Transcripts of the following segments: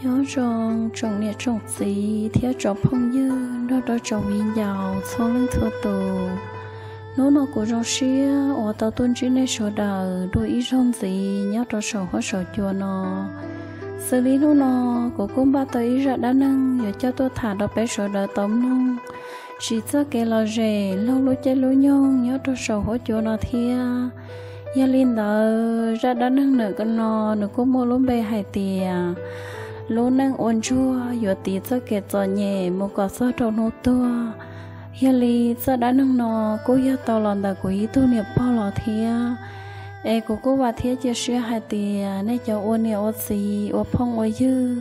Nyob zoo tsoom niam tsoom txiv thiab tsoom phooj ywg nrog rau tsoom viv ncaus txhua leej txhua tus. Hnub no kuv zoo siab uas tau tuaj ntsib nej sawv daws dua ib zaug ntxiv nyob rau saum huab saum cua no. Xws li hnub no, kuv kuj npaj tau ib zaj dab neeg yuav coj tuaj tham rau peb sawv daws tau mloog, tsis txoj kev lom zem laug lub caij lub nyoog nyob rau saum huab cua no thiab. Yog li ntawd, zaj dab neeg ntawm no nws kuj muaj lub npe hais tias lub neej ua ntsuag yuav tiv txoj kev txom nyem mus kom txog rau hnub tuag. Yog li, txoj dab neeg no kuj yog tau los ntawm kuv ib tug niam pog los thiab. Es kuv kuj vam thiab cia siab hais tias nej cov ua niam ua txiv ua phooj ua ywg,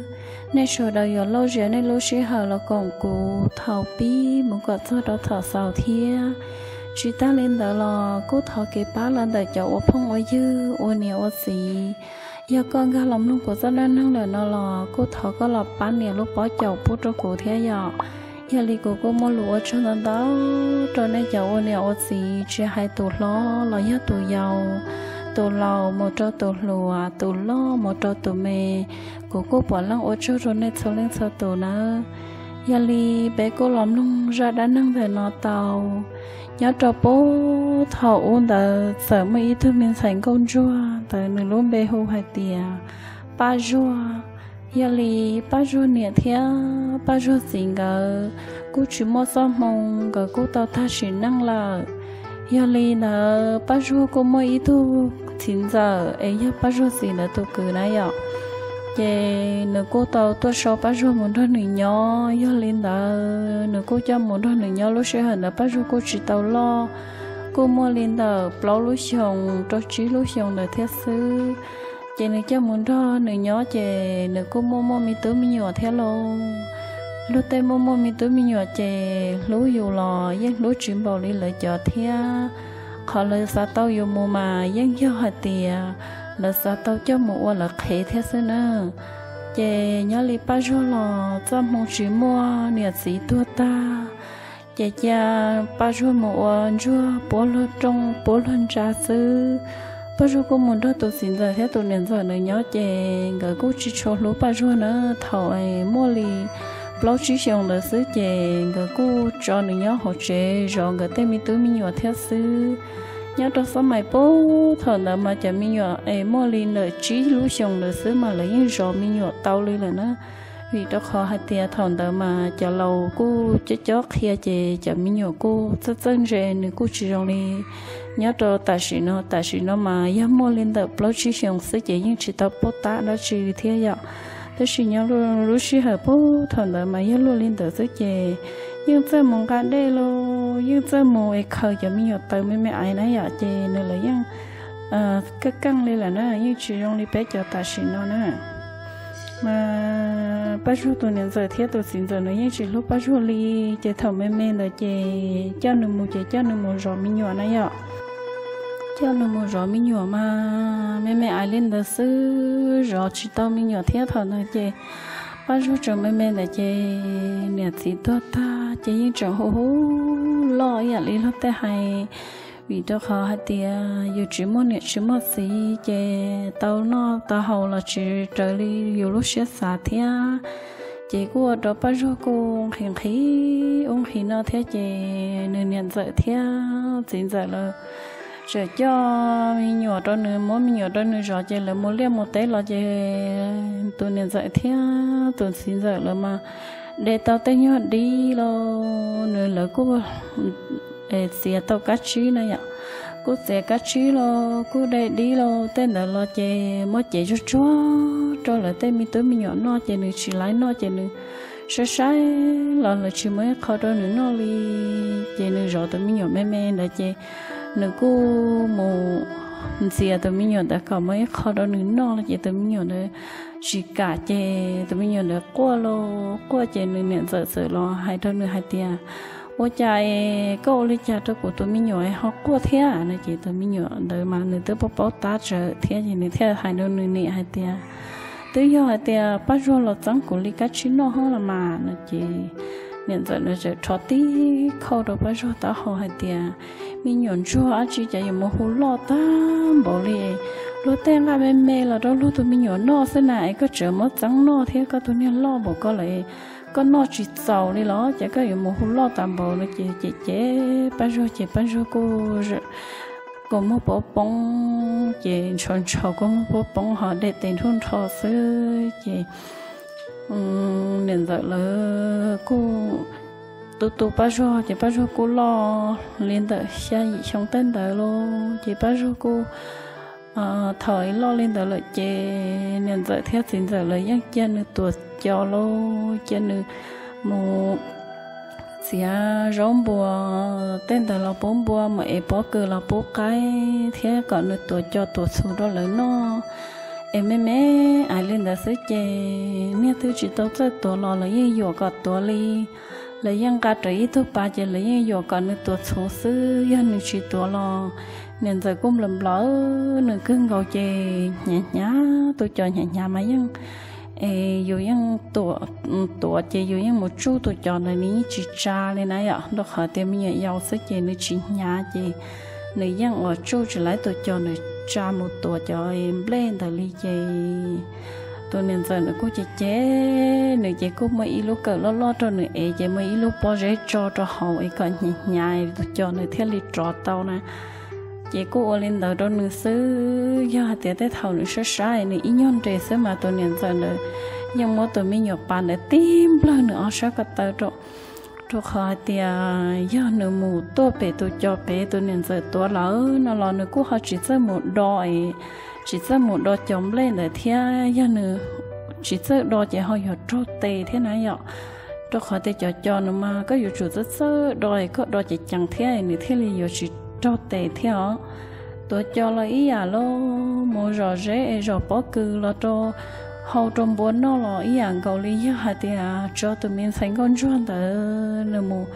nej sawv daws yuav loj zias nej lub sij hawm los koom kuv thaum pib mus kom txog rau thaum xaus thiab. Tsis tag li ntawd los kuj thov kev pab los ntawm cov ua phooj ua ywg ua niam ua txiv. Yog koj nkag los mloog kuv txoj dab neeg lawm no los kuj thov koj los pab nias lub pob caus pub rau kuv thiab yom. Yog li kuv kuj muaj lus ua tsaug ntau ntau rau nej cov ua niam ua txiv, tsis hais tus hlob los yog tus yau, tus laus mus rau tus hluas, tus loj mus rau tus me. Kuv kuj puav leej ua tsaug rau nej txhua leej txhua tus nawb. Yog li, peb kuj los mloog zaj dab neeg ntawm no tau. Nyob rau puag thaum ub ntawd txawm muaj ib tug me ntxhais nkauj ntsuag ntawd, nws lub npe hu hais tias Paj Zuag. Yog li, Paj Zuag niam thiab Paj Zuag txiv nkawd kuj tsis muaj txoj hmoo, nkawd kuj tau tag sim neej lawm. Yog li ntawd, Paj Zuag kuj muaj ib tug txiv ntxawm es yog Paj Zuag txiv ntawd tus kwv na yom. Ces nws kuj tau tuaj sau Paj Zuag mus nrog nws nyob. Yog li ntawd, nws kuj coj mus nrog nws nyob. Lub sij hawm ntawd Paj Zuag kuj tsis tau loj, kuj muaj li ntawm plaub lub xyoos rau tsib lub xyoos ntawd thiab xwb. Ces nws coj mus nrog nws nyob ces nws kuj muaj muaj me tub me nyuam thiab lauj. Luag tej muaj muaj me tub me nyuam ces hlub yus los yeej hlub tsis npaum li lawv cov thiab. Qhov lawv xav tau yus mus mas yeej yog hais tias lawv xav tau coj mus ua lawv qhev thiab xwb na. Ces nyob li Paj Zuag los txoj hmoo tsis muaj, niam txiv tuag tag, ces cia Paj Zuag mus ua ntsuag puab luag rooj puab luag ntsa xwb. Paj Zuag kuj mus nrog tus txiv ntxawm thiab tus niam ntxawm ntawd nyob ces nkawd kuj tsis tshua hlub Paj Zuag na. Thaum muaj li plaub tsib xyoos ntawd xwb ces nkawd kuj tso nws nyob hauv tsev zov nkawd tej me tub me nyuam thiab xwb. Nyob rau xab mais puag thaum ntawd mas cov me nyuam es muaj li ntawm tsib lub xyoos ntawd xwb mas lawv yeej zov me nyuam tau li lawm na. Vim rau qhov hais tias thaum ntawd mas cov laus kuj cob cob qhia ces cov me nyuam kuj txawj txawj ntse, nws kuj tsis zoo li nyob rau tam sim no. Tam sim no mas yog muaj li ntawm plaub tsib xyoos xwb ces yeej tsis tau paub tab dab tsi li thiab yom. Tab sis nyob lub sij hawm puag thaum ntawd mas yog luaj li ntawd xwb ces yeej txawj mus nqa dej los yeej txawj mus es khaws cov me nyuam taws me me aiv na yom, ces nws lawv yeej kaj keej li lawm na, yeej tsis zoo li peb cov tam sim no na. Mas Paj Zuag tus niam ntxawm thiab tus txiv ntxawm nws yeej tsis hlub Paj Zuag li, ces thaum me me ntawd ces coj nws mus ces coj nws mus zov me nyuam na yom. Coj nws mus zov me nyuam mas me me aiv li ntawd xwb, zov tsis tau me nyuam thiab. Thaum ntawd ces Paj Zuag tseem me me ntawd ces niam txiv tuag tag ces yeej tseem hu hu loj ib yam li luag tej hais, vim rau qhov hais tias yus tsis muaj niam tsis muaj txiv ces tau noj tau haus los tsis raws li yus lub siab xav thiab. Ces kuj ua rau Paj Zuag kuj nqhis nqhis ub nqhis no thiab ces nws niam ntxawm thiab txiv ntxawm lawv tseem coj me nyuam rau nws, muab me nyuam rau nws zov ces lawv mus liaj mus teb los ces tus niam ntxawm thiab tus txiv ntxawm lawv mas de tau tej nyuag dib los nws lawv kuj txiav tau kab tsib na yom, kuj txiav kab tsib los kuj de dib los tej ntawd los ces muab cev tsuag tsuag rau lawv tej me tub me nyuam noj ces nws tsis laib noj ces nws saib saib los lawv tsis muaj ib qho rau nws noj li. Ces nws zov tus me nyuam me me ntawd ces nws kuj mus ntxias tus me nyuam ntawd kom muaj ib qho rau nws noj los ces tus me nyuam ntawd tsis kam ces tus me nyuam ntawd quaj los quaj ces nws niam ntxawm txawm los hais rau nws hais tias, ua cas es koj ua li cas rau kuv tus me nyuam es ho quaj thiab no ces tus me nyuam ntawd mas nws twb paub paub tab tsawv thiab ces nws thiaj hais rau nws niam hais tias, twb yog hais tias Paj Zuag los txeeb kuv li kab tsib noj hos los mas no ces niam ntxawm nws txawm rho tib khauj rau Paj Zuag taub hau hais tias, me nyuam ntsuag dab tsi cas yuav mus hu loj tag npaum li, luag tej nqaij me me los rau luag tus me nyuam noj xwb na, es koj tseem muab txeeb noj thiab, koj tus niag loj npaum ko lawm, koj noj tsis txaus li los ces koj yuav mus hu loj tas npaum no. Ces cem cem Paj Zuag ces Paj Zuag kuj kua muag poob poob, ces ntshaus ntshaus kua muag poob poob ho dej tes nrhuj nrho xwb. Ces niam ntxawm lawv kuj tu tu Paj Zuag, ces Paj Zuag kuj loj li ntawm xya yim xyoo tej ntawd lauj. Ces Paj Zuag kuj thaum loj li ntawd lawm ces niam ntxawm thiab txiv ntxawm lawv yeej cia nws tuav cos lauj, cia nws mus txiav zaub npua tej ntawd los pub npua, mus ev pob kws los pub qaib thiab kom nws tuav cos tuav txhuv rau lawv noj. Es me me ais li ntawd xwb ces niag twb tsis tau txawj tuav los lawv yeej yuam kom tuav li. Lawv yeej nqa rawv ib tug pas ces lawv yeej yuam kom nws tuav txhuv xwb, yog nws tsis tuav los niam ntxawm kuj nplawm nplawm nws kawg nkaus ces hnyav hnyav tus cos, hnyav hnyav mas yeej es yus yeej tuav ces yus yeej mus tsuj tus cos ntawd nws yeej tsis tsa li na yom, rau qhov tias me nyuam yaus xwb ces nws tsis hnyav ces nws yeej ua tsuj tsis laib tus cos, nws tsa mus tuav cov nplej ntawd li ces tus niam ntxawm nws kuj cem cem nws ces kuj muaj ib lub kawm loj loj rau nws ev, ces muaj ib lub pob zeb tso rau hauv es kom hnyav hnyav tus cos nws thiaj li rov tau na. Ces kuj ua li ntawd rau nws xwb. Yog hais tias tej thaum nws sab sab nws ib nyuag nres xwb mas tus niam ntxawm ntawd yeej muab tus me nyuam pas ntawd tib nplawg nws ob sab ko taw rau, rau qhov hais tias yog nws mus tuaj pem tus cos pem tus niam ntxawm tuav lawm no los nws kuj ho tsis txawj mus do es tsis txawj mus do cov nplej ntawd thiab, yog nws tsis txawj do ces ho yuav raug tes thiab na yom. Rau qhov tias cov cos no mas koj yuav tsum txawj txawj do es koj do ceev ceev thiab nws thiaj li yuav tsis raug tes thiab os. Tuav cos los ib yam lauj, mus zom zeb es zom pob kws los rau hau rau npua noj los ib yam nkaus li. Yog hais tias tso tus me ntxhais nkauj ntsuag ntawd nws mus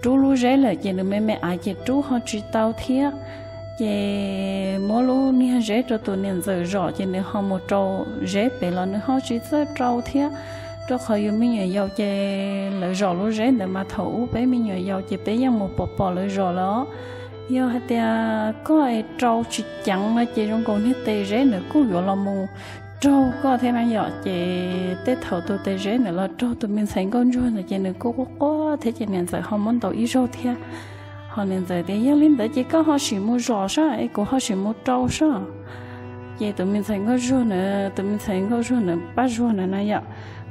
rub lub zeb lawm ces nws me me aiv ces rub ho tsis tau thiab. Ces muab lub niag zeb rau tus niam ntxawm zom ces nws ho mus rau zeb pem los nws ho tsis txawj rau thiab, rau qhov yus me nyuam yaus ces lawv zom lub zeb ntawd mas thaum ub peb me nyuam yaus ces peb yeej mus pom pom lawv zom lawm. Yog hais tias koj es rau tsis ceev no ces zoo nkaus niag tes zeb ntawd kuj yuav los mus raug koj thiab na yom. Ces tej thaum tus tes zeb ntawd los raug tus me ntxhais nkauj ntsuag ntawd ces nws kuj quaj quaj thiab ces niam ntxawm ho muab ntaus ib zaug thiab. Ho niam ntxawm tias, yog li ntawd ces koj ho sim mus zom saib es kuv ho sim mus rau saib. Ces tus me ntxhais nkauj ntsuag ntawd, tus me ntxhais nkauj ntsuag ntawd Paj Zuag ntawd na yom,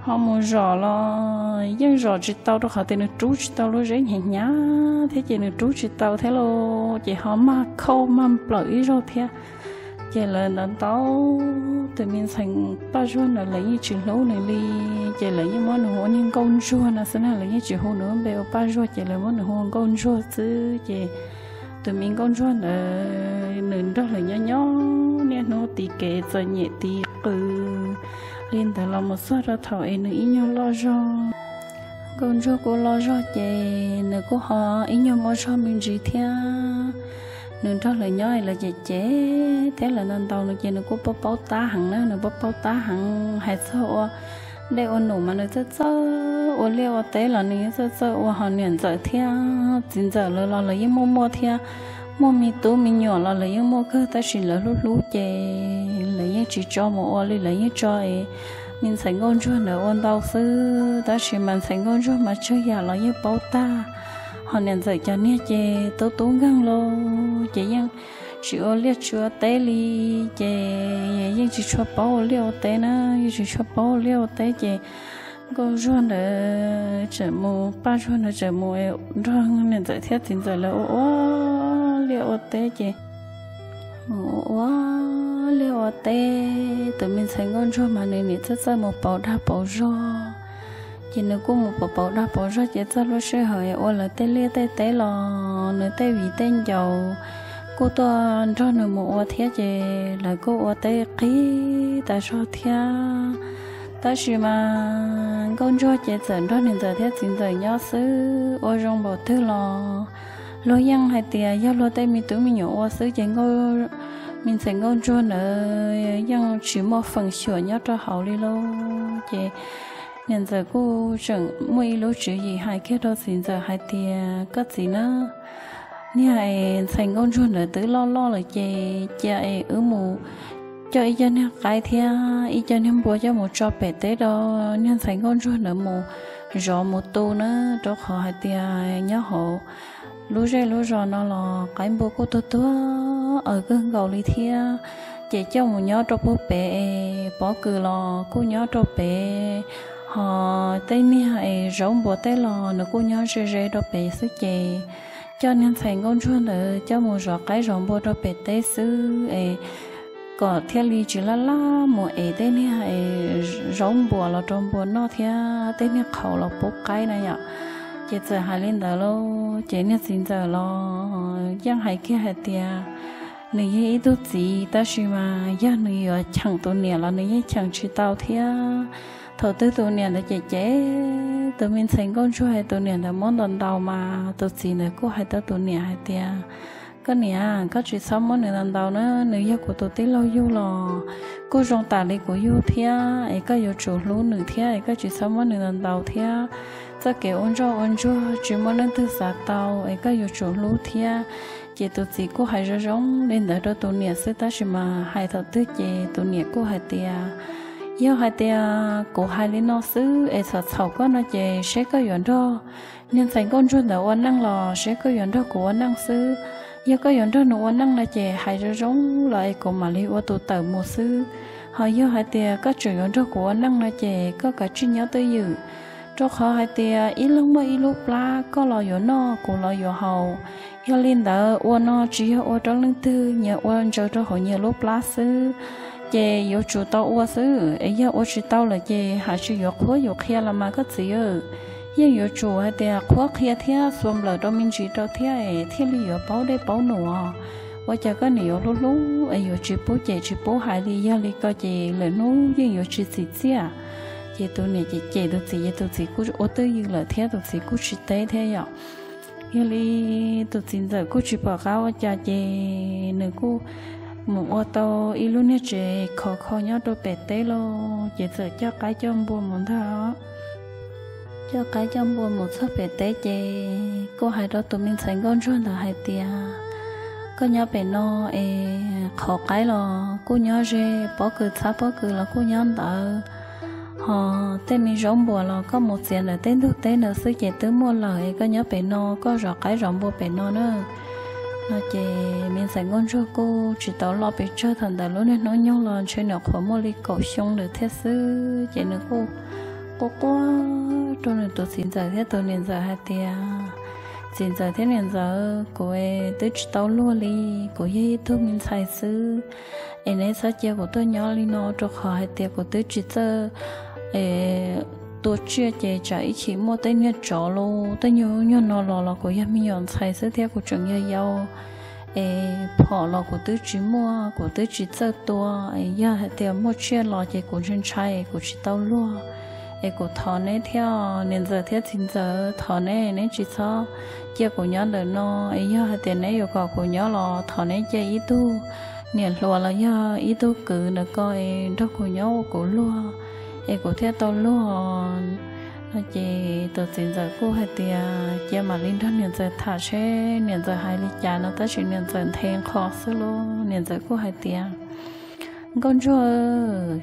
ho mus zom los yeej zom tsis tau rau qhov tias nws rub tsis tau lub zeb hnyav hnyav thiab ces nws rub tsis tau thiab lauj. Ces ho mag khauj mag nplawm ib zaug thiab. Ces lawv ntawd ntau, tus me ntxhais Paj Zuag ntawd lawv yeej tsis hlub nws li, ces lawv yeej muab nws hu ua niag nkauj ntsuag no xwb na, lawv yeej tsis hu nws lub npe ua Paj Zuag ces lawv muab nws hu ua nkauj ntsuag xwb. Ces tus me nkauj ntsuag ntawd nws nrog lawv nyob nyob niaj hnub tiv kev txom nyem tiv qws li ntawd los mus txog rau thaum es nws ib nyuag loj zog. Nkauj ntsuag kuj loj zog ces nws kuj ho ib nyuag muaj zog me ntsis thiab. Nws nrog lawv nyob lawv cem cem thiab lawv ntau ntau nws ces nws kuj paub paub tab heev na, nws paub paub tab heev. Hais txog ua dej ua num mas nws txawj txawj ua liaj ua teb los nws yeej txawj txawj ua. Ho niam ntxawm thiab txiv ntxawm lawv los lawv yeej muaj muaj thiab, muaj me tub me nyuam los lawv yeej muaj kawg tab sis lawv hlub hlub ces lawv yeej tsis tso mus ua li, lawv yeej tso es me ntxhais nkauj ntsuag ntawd ua ntau xwb. Tab sis mas ntxhais nkauj ntsuag mas tsawg yam los yeej paub tag. Ho niam ntxawm cov niag ces tub tub nkeeg lauj ces yeej tsis ua liaj tsis ua teb li, ces yeej tsis tshua paub ua liaj ua teb na, yeej tsis tshua paub ua liaj ua teb ces nkauj ntsuag ntawd tseem mus, Paj Zuag ntawd tseem mus nrog niam ntxawm thiab txiv ntxawm lawv ua ua liaj ua teb ces mus ua ua liaj ua teb. Tus me ntxhais nkauj ntsuag mas nws nim txawj txawj mus pauv dag pauv zog. Ces nws kuj mus pauv pauv dag pauv zog ces txog lub sij hawm ua lawv tej liaj tej teb los nws tej viv tej ncaus kuj tuaj nrog nws mus ua thiab ces lawv kuj ua teb qib tas zog thiab. Tab sis mas nkauj ntsuag ces txawm nrog niam ntxawm thiab txiv ntxawm nyob xwb, ua zoo npaum twg los luag yeej hais tias yog luag tej me tub me nyuam ua xwb ces me ntxhais nkauj ntsuag ntawd yeej tsis muaj feem xyuam nyob rau hauv li lauj. Ces niam ntxawm kuj tseem muaj ib lub tswv yim hais kiag rau txiv ntxawm hais tias, koj txiv na, niag ntxhais nkauj ntsuag ntawd twb loj loj lawm ces cia es wb mus coj ib co niag qaib thiab ib co niag npua coj mus tso pem teb rau niag ntxhais nkauj ntsuag ntawd mus zov mus tu na, rau qhov hais tias nyob hauv lub zej lub zos no los qaib npua kuj tuag tuag aws kawg nkaus li thiab. Ces coj mus nyob rau puag pem es pob kws los kuj nyob rau pem, ho tej niag es zaub npua tej los nws kuj nyob ze ze rau pem xwb. Ces coj niag ntxhais nkauj ntsuag ntawd coj mus zov qaib zov npua rau pem teb xwb es kom thiaj li tsis laj laj mus ev tej niag es zaub npua los rau npua noj thiab tej niag qhauv los pub qaib na yom. Ces txawm hais li ntawd lauj, ces niag txiv ntxawm los yeej hais kiag hais tias nws yog ib tug txiv tab sis mas yog nws yuav cheem tus niam los nws yeej cheem tsis tau thiab. Thaum twg tus niam ntawd cem cem tus me ntxhais nkauj ntsuag es tus niam ntawd muab ntaus ntaus mas tus txiv ntawd kuj hais rau tus niam hais tias, koj niam, koj tsis txhob muab nws ntaus ntaus na, nws yog kuv tus tij laug yug los kuj zoo tam li kuv yug thiab es koj yuav tsum hlub nws thiab es koj tsis txhob muab nws ntaus ntaus thiab. Txoj kev ua ntsoj ua ntsuag tsis muaj leej twg xav tau es koj yuav tsum hlub thiab. Ces tus txiv kuj hais zoo zoo li ntawd rau tus niam xwb tab sis mas hais thaum twg ces tus niam kuj hais tias, yog hais tias kuv hais li no xwb es txhaum txhaum koj no ces seb koj yuav nrog niag ntxhais nkauj ntsuag ntawd ua neej los seb koj yuav nrog kuv ua neej xwb. Yog koj yuav nrog nws ua neej no ces hais zoo zoo los es kuv mam li ua tus tawm mus xwb. Ho yog hais tias koj tseem yuav nrog kuv ua neej no ces koj kav tsij nyob twj ywm, rau qhov hais tias ib leeg muaj ib lub plab, koj los yuav noj kuv los yuav haus. Yog li ntawd ua no tsis yog ua rau leej twg, nyias ua ntsaws rau hauv nyias lub plab xwb. Ces yuav tsum tau ua xwb es yog ua tsis tau lawm ces hais tsis yuav qhuab yuav qhia los mas koj txiv, yeej yuav tsum hais tias qhuab qhia thiab xuas nplawm rau me ntsis rau thiab es thiaj li yuav paub dej paub num. Ua cas koj niam yuav hlub hlub es yuav tsis pub cem tsis pub hais li, yog li ko ces lwm hnub yeej yuav tsis txim txiaj. Ces tus niam cem cem tus txiv ces tus txiv kuj ua twj ywm lawm thiab tus txiv kuj tsis teb thiab yom. Yog li tus txiv ntxawm kuj tsis pom qab ua cas ces nws kuj mus ua tau ib lub niag tsev khov kho nyob rau pem teb lauj, ces txawm coj qaib coj npua mus ntag. Coj qaib coj npua mus txog pem teb ces kuj hais rau tus me ntxhais nkauj ntsuag ntawd hais tias, koj nyob pem no es qhov qaib los kuj nyob ze, pob kws txhab pob kws los kuj nyob ntawd, ho tej me zaub npua los koj mus txiav ntawm tej ntug teb ntawd xwb ces twb muaj lawm es koj nyob pem no koj zov qaib zov npua pem no na. No ces me ntxhais nkauj ntsuag kuj tsis tau loj pes tsawg, thaum ntawd lub niag hnub nyoog los ntshe nyuam qhuav muaj li kaum xyoo ntawd thiab xwb ces nws kuj quaj quaj rau nws tus txiv ntxawm thiab tus niam ntxawm hais tias, txiv ntxawm thiab niam ntxawm, kuv twb tsis tau luag li, kuv yog ib tug me ntxhais xwb es neb txhob cia kuv tuaj nyob li no rau qhov hais tias kuv twb tsis txawj tua tsiaj ces tsam ib chim muaj tej niag tsov los tej nyuag nyuag no los los kuv yog me nyuam ntxhais xwb thiab kuv tseem yog yau es phom los kuv twb tsis muaj, kuv twb tsis txawj tua es yog hais tias muaj tsiaj los ces kuv ntshai ntshai kuv tsis tau luag. Es kuv thov neb thiab niam ntxawm thiab txiv ntxawm, thov neb neb tsis txhob cia kuv nyob ntawm no es yog hais tias neb yuav kom kuv nyob los thov neb cia ib tug niam hluas los yog ib tug kwv ntawm ko es nrog kuv nyob ua kuv luag es kuv thiaj tau luag. No ces tus txiv ntxawm kuj hais tias cia mam li nrog niam ntxawm tham seb niam ntxawm hais li cas no tab sis niam ntxawm nthe nqho xwb lauj. Niam ntxawm kuj hais tias, nkauj ntsuag,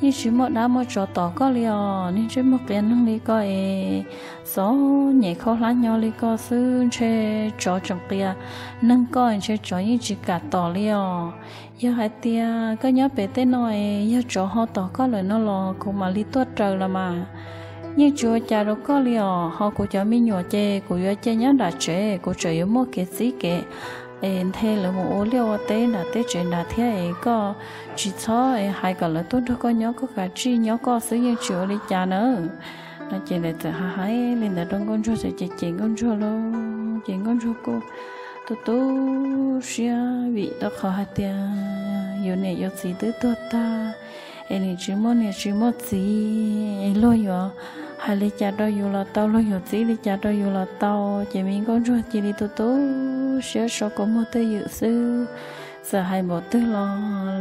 yeej tsis muaj dab muaj tsov tom koj li os, niag ntsej muag qias neeg li koj es, txom nyem khaub hlab nyo li koj xwb ntshe tsov tseem qias neeg koj ntshe tsov yeej tsis kam tom li os. Yog hais tias koj nyob pem tej no es yog tsov ho tom koj lawm no los kuv mam li tuaj raws los mas yeej tsis ua cas rau koj li os. Ho kuv cov me nyuam ces kuv yuav cia nyob nram tsev, kuv tseem yuav muaj kev txib kev es nthe lawv mus ua liaj ua teb nram teb tsev nrad thiab es koj tsis txhob hais kom lawv tuaj nrog koj nyob, koj kav tsij nyob koj xwb yeej tsis ua li cas nawb. No ces lawv txawm hais li ntawd rau nkauj ntsuag ces cem nkauj ntsuag lauj. Ces nkauj ntsuag kuj tu tu siab vim rau qhov hais tias yus niam yus txiv twb tuag tag es nws tsis muaj niam tsis muaj txiv es luag yuav hais li cas rau yus los tau, luag yuav txib li cas rau yus los tau. Ces me nkauj ntsuag cia li tu tu siab so kua muag twj ywm xwb. Txawm hais npaum twg los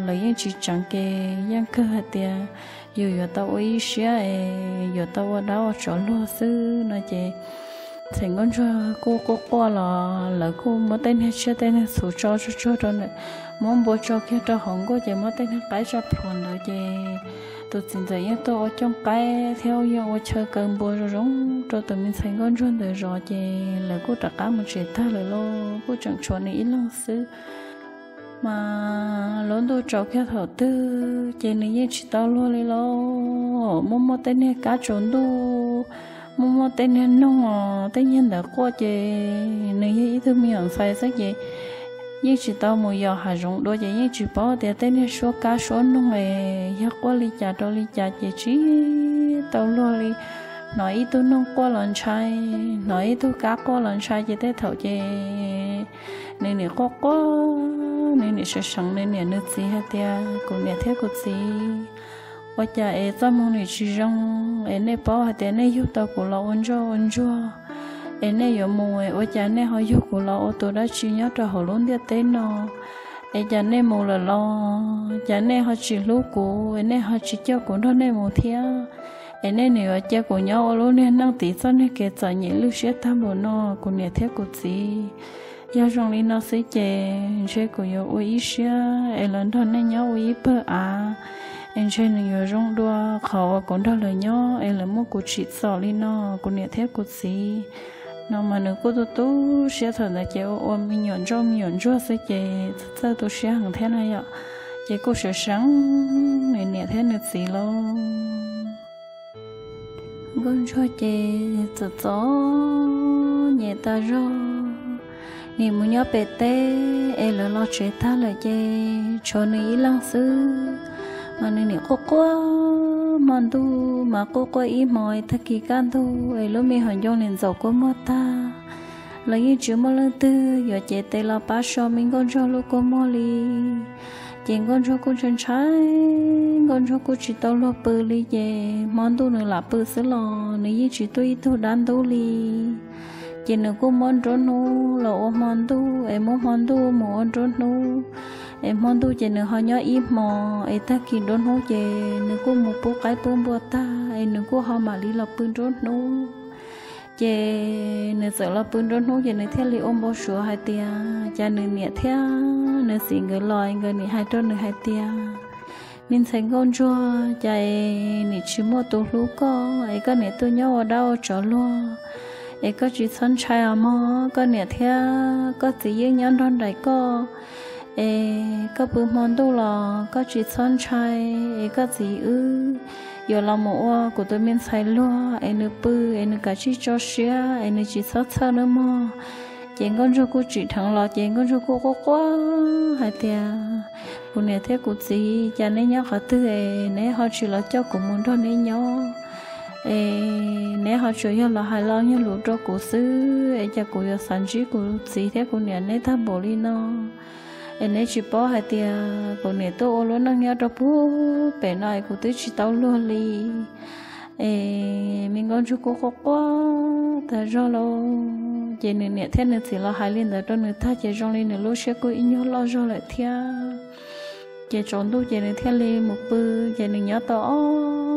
lawv yeej tsis tseev, ces yeej kawg hais tias yus yuav tau ua ib siab es yuav tau ua dab ua tsov luag xwb no ces Txhais nkauj ntsuag kuj quaj quaj los lawv kuj muab tej niag tsiaj tej niag txhu tso tsuag tsuag rau ntawm, muab npua tso kiag rau hauv nkuaj ces muab tej niag qaib tsa plhuav ntawd ces tus txiv ntxawm yeej tuaj ua cooj qaib thiab yeej ua chaw kaw npua zoo zoo rau tus me ntxhais nkauj ntsuag ntawd zov ces lawv kuj rov qab mus tsev tag lawm lauj, kuj tseem tshuav nws ib leeg xwb. Mas lub ntuj tsaus kiag thaum twg ces nws yeej tsis tau luag li lauj. Muaj muaj tej niag kab tsaus ntuj, muaj muaj tej niag noog os, tej niag ntawd quaj ces nws yog ib tug me nyuam ntxhais xwb ces yeej tsis tau mus yos hav zoov dua ces yeej tsis paub tias tej niag suab kab suab noog es yog quaj li cas rau li cas ces tsis tau luag li. Hnov ib tug noog quaj los ntshai, hnov ib tug kab quaj los ntshai ces tej thaum ces nws niam quaj quaj, nws niam seev seev nws niam nws txiv hais tias, kuv niam thiab kuv txiv, ua cas es txoj hmoo nws tsis zoo es nej paub hais tias nej yug tau kuv los ua ntsoj ua ntsuag es nej yuav mus es ua cas nej ho yug kuv los ua tus dab tsi nyob rau hauv lub ntiaj teb no? Es cas nej mus lawm los cas nej ho tsis hlub kuv es nej ho tsis coj kuv nrog nej mus thiab? Es nej nws yuav cia kuv nyob ua lub niag neej tiv txoj niag kev txom nyem lwj siab tag npaum no, kuv niam thiab kuv txiv. Yog zoo li no xwb ces ntshe kuv yuav ua ib siab es los nrog nej nyob ua ib pawg av, es ntshe nws yuav zoo dua qhov uas kuv nrog lawv nyob es lawv muab kuv tsim txom li no, kuv niam thiab kuv txiv. No mas nws kuj tu tu siab thaum ntawd ces ua ua me nyuam ntsoj me nyuam ntsuag xwb ces txawj tu siab heev thiab na yom. Ces kuj seev seev nws niam thiab nws txiv lauj. Nkauj ntsuag ces txom txom nyem tas zog, nim mus nyob pem teb es lawv los tsev tag lawm ces tshuav nws ib leeg xwb. Mas nws nim quaj quaj hmo ntuj mas quaj quaj ib hmos es tag kis kaj ntug es lub me hauv ncoo nim ntxaum kua muag tag los yeej tsis muaj leej twg yuav cev tes los pab so me nkauj ntsuag lub kua muag li. Ces nkauj ntsuag kuj ntshai ntshai, nkauj ntsuag kuj tsis tau luag pw li ces hmo ntuj nws lam pw xwb los nws yeej tsis tuaj ib tug dab ntub li. Ces nws kuj muab nruab hnub los ua hmo ntuj es muab hmo ntuj mus ua nruab hnub, es hmo ntuj ces nws ho nyob ib hmos es tag kis nruab hnub ces nws kuj mus pub qaib pub npua tag es nws kuj ho mam li los pw nruab hnub. Ces nws txawm los pw nruab hnub ces nws thiaj li ua npau suav hais tias cas nws niam thiab nws txiv nkawd los nkawd nim hais rau nws hais tias, me ntxhais nkauj ntsuag, cas es nim tsis muaj tus hlub koj es koj nim tuaj nyob ua dab ua tsov luag, es koj tsis txhob ntshai os mog, koj niam thiab koj txiv yeej nyob nrog nraim koj, es koj pw hmo ntuj los koj tsis txhob ntshai, es koj txiv wb yuav los mus ua kuv tus me ntxhais luag es nws pw es nws kav tsij tso siab es nws tsis txhob txhawj nawb mog. Ces nkauj ntsuag kuj tsim dheev los ces nkauj ntsuag kuj quaj quaj hais tias, kuv niam thiab kuv txiv, cas neb nyob qhov twg es neb ho tsis los coj kuv mus nrog neb nyob, es neb ho tsuas yog los hais lo nyuag lus rau kuv xwb es cas kuv yuav xav ntsib kuv txiv thiab kuv niam neb tag npaum li no, es neb tsis paub hais tias kuv niam tuaj ua lub neej nyob rau pub pem no es kuv twb tsis tau luag li. Es me nkauj ntsuag kuj quaj quaj tas zog lauj. Ces nws niam thiab nws txiv los hais li ntawd rau nws tag ces zoo li nws lub siab kuj ib nyuag loj zog lawm thiab. Ces tsaus ntuj ces nws thiaj li mus pw, ces nws nyob tau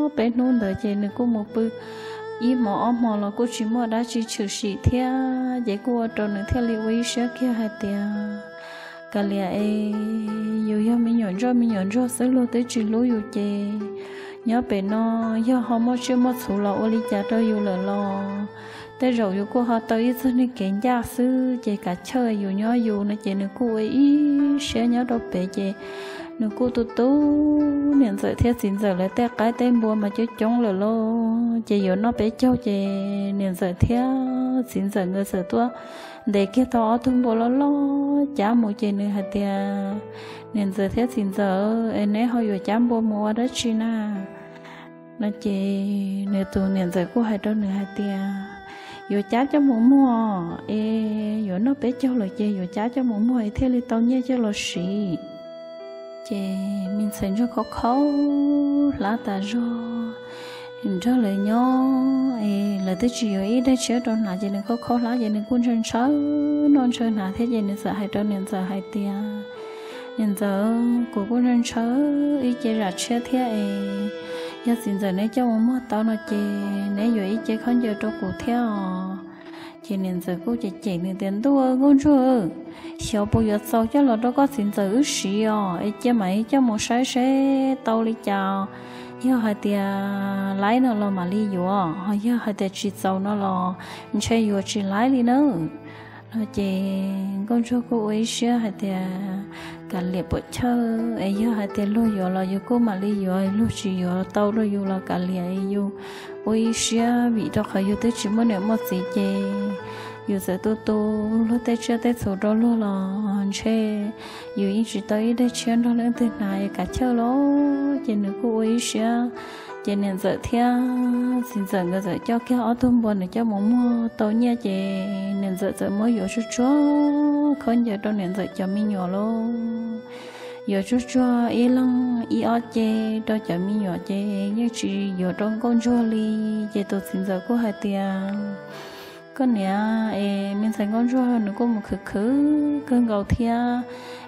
ob peb hnub ntawd ces nws kuj mus pw ib hmos ob hmos los kuj tsis muaj dab tsi tshwm sim thiab, ces kuj ua rau nws thiaj li ua ib siab kiag hais tias, kav liam es yus yog me nyuam ntsuag me nyuam ntsuag xwb luag twb tsis hlub yus ces nyob pem no yog ho muaj tsiaj muaj txhu los ua li cas rau yus lawm los tej zaum yus kuj ho tau ib txog niag kev ncaj xwb ces kav chawj yus nyob yus no ces nws kuj ua ib siab nyob rau pem ces nws kuj tu tu niam ntxawm thiab txiv ntxawm lawv tej qaib tej npua mas coob coob lawm lauj. Ces yuav noj peb caug ces niam ntxawm thiab txiv ntxawm nkawd txawm tuaj ntes kiag tau ob tug npua loj loj cab mus ces nws hais tias, niam ntxawm thiab txiv ntxawm es neb ho yuav cab npua mus ua dab tsi na? No ces nws tus niam ntxawm kuj hais rau nws hais tias, yuav cab coj mus muag es yuav noj peb caug lawm ces yuav cab coj mus muag es thiaj li tau nyiaj coj los siv. Ces me ntxhais ntsuag khaub khaub hlab tas zog nrog lawv nyob es lawv twb tsis yuav ib daig tshiab rau hnav ces nws khaub khaub hlab ces nws kuj ntshaw ntshaw noj ntshaw hnav thiab ces nws txawm hais rau niam ntxawm hais tias, niam ntxawm, kuv kuj ntshaw ntshaw ib ce zam tshiab thiab es yog txiv ntxawm neb coj mus muag tau no ces neb yuav ib ce khaub ncaws rau kuv thiab os. Ces niam ntxawm kuj cem cem nws tias, Ntuj, Nkauj Ntsuag, xyov puas yuav txaus coj los rau koj txiv ntxawm wb siv os, es cia mam coj mus saib seb tau li cas. Yog hais tias laib no los mam li yuav, ho yog hais tias tsis txaus no los ntshe yuav tsis laib li nawb. No ces Nkauj Ntsuag kuj ua ib siab hais tias kav liam puam chawj, es yog hais tias luag yuav los yus kuj mam li yuav, luag tsis yuav tau rau yus los kav liam, yus ua ib siab, vim rau qhov yus twb tsis muaj niam muaj txiv ces yus txawm tu tu luag tej tsiaj tej txhu rau luag los ntshe yus yeej tsis tau ib daim tshiab nrog leej twg hnav, kav chawj los. Ces nws kuj ua ib siab, ces niam ntxawm thiab txiv ntxawm nkawd txawm coj kiag ob tug npua ntawd coj mus muag tau nyiaj, ces niam ntxawm txawm muab yuav tsuag tsuag khaub ncaws rau niam ntxawm cov me nyuam lauj. Yuav tsuag tsuag ib leeg ib ob ce rau cov me nyuam ces yeej tsis yuav rau Nkauj Ntsuag li. Ces tus txiv ntxawm kuj hais tias, Koj niam, es me ntxhais Nkauj Ntsuag nws kuj mus khwv khwv kawg nkaus thiab,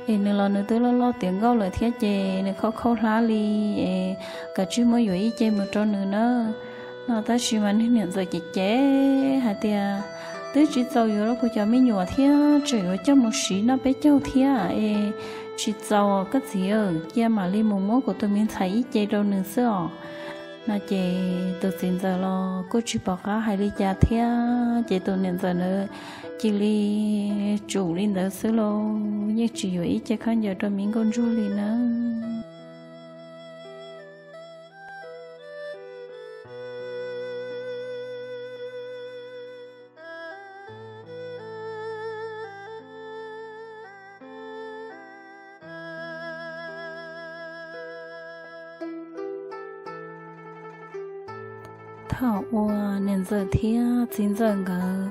es nws los nws twb loj loj tiav nkauj lawm thiab ces nws khaub khaub hlab li, es kav tsij muab yuav ib ce mus rau nws nawb. No tab sis mas niag niam ntxawm cem cem hais tias, Twb tsis txaus yuav rau kuv cov me nyuam thiab, tseem yuav coj mus siv noj peb caug thiab, es tsis txaus koj txiv, cia mam li mus muab kuv tus me ntxhais ib ce rau nws xwb os. No ces tus txiv ntxawm los kuj tsis pom qab hais li cas thiab, ces tus niam ntxawm ntawd cia li tsum li ntawd xwb lauj, yeej tsis yuav ib ce khaub ncaws rau me Nkauj Ntsuag li nawb. Thaum uas niam ntxawm thiab txiv ntxawm nkawd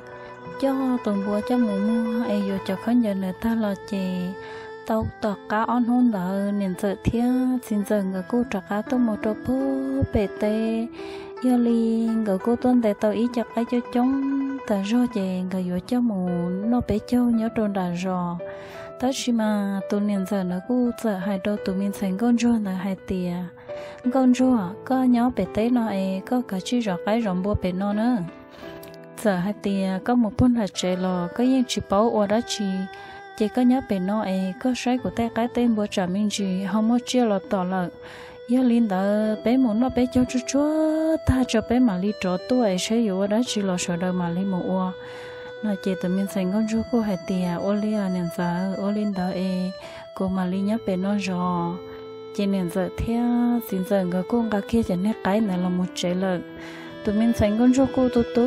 coj tus npua coj mus muag es yuav cov khaub ncaws ntawd tag los ces tau tom qab ob hnub ntawd niam ntxawm thiab txiv ntxawm nkawd kuj rov qab tuaj mus rau puag pem teb. Yog li nkawd kuj tuaj ntes tau ib co qaib coob coob tas zog ces nkawd yuav coj mus noj peb caug nyob rau nram zos. Tab sis mas tus niam ntxawm ntawd kuj txawm hais rau tus me ntxhais Nkauj Ntsuag ntawd hais tias, Nkauj Ntsuag, koj nyob pem teb no es koj kav tsij zov qaib zov npua pem no na. Txawm hais tias koj mus puag nram tsev los koj yeej tsis paub ua dab tsi, ces koj nyob pem no es koj saib kuv tej qaib tej npua tsam me ntsis ho muaj tsiaj los tom lawm. Yog li ntawd peb mus noj peb caug tsuag tsuag tag tso peb mam li rov tuaj es saib yuav ua dab tsi los sawv daws mam li mus ua. No ces tus me ntxhais Nkauj Ntsuag kuj hais tias, Ua li niam ntxawm, ua li ntawd es kuv mam li nyob pem no zov. Ces niam ntxawm thiab txiv ntxawm nkawd kuj nqa kiag cov niag qaib ntawd los mus tsev lawm. Tus me ntxhais Nkauj Ntsuag kuj tu tu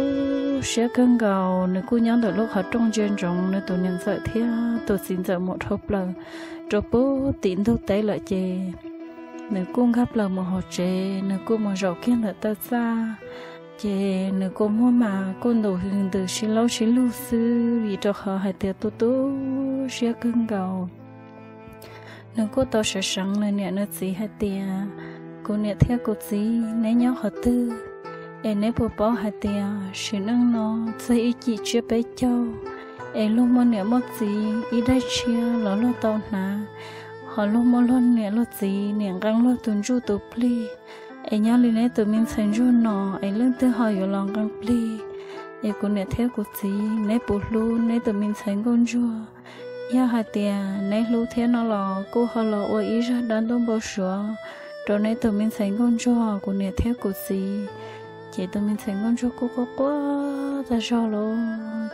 siab kawg nkaus, nws kuj nyob ntawm lub qhov rooj ntsia ntsoov nws tus niam ntxawm thiab tus txiv ntxawm mus dhau plaws rau puag tim ntug teb lawm ces nws kuj nkag plaws mus hauv tsev, nws kuj mus zaum kiag ntawm taw txaj. Ces nws kuj muab mas kuj ntus ntws sib laub sib lug xwb vim rau qhov hais tias tu tu siab kawg nkaus. Nws kuj tau seev seev nws niam nws txiv hais tias, Kuv niam thiab kuv txiv, neb nyob qhov twg? Es neb puas paub hais tias sim neej no txog ib cim tsiab peb caug, es luag muaj niam muaj txiv ib daim tshiab los luag tau hnav, ho luag muaj luag niam luag txiv niam nqee luag tus ntsuj tus plig. Es nyob li neb tus me ntxhais Ntsuag no es leej twg ho yuav los nqee plig? Es kuv niam thiab kuv txiv, neb puas hlub neb tus me ntxhais Nkauj Ntsuag? Yog hais tias neb hlub thiab no los kuj ho los ua ib zaj dab ntuj npau suav rau neb tus me ntxhais Nkauj Ntsuag, kuv niam thiab kuv txiv. Ces tus me ntxhais Nkauj Ntsuag kuj quaj quaj tag zog lauj.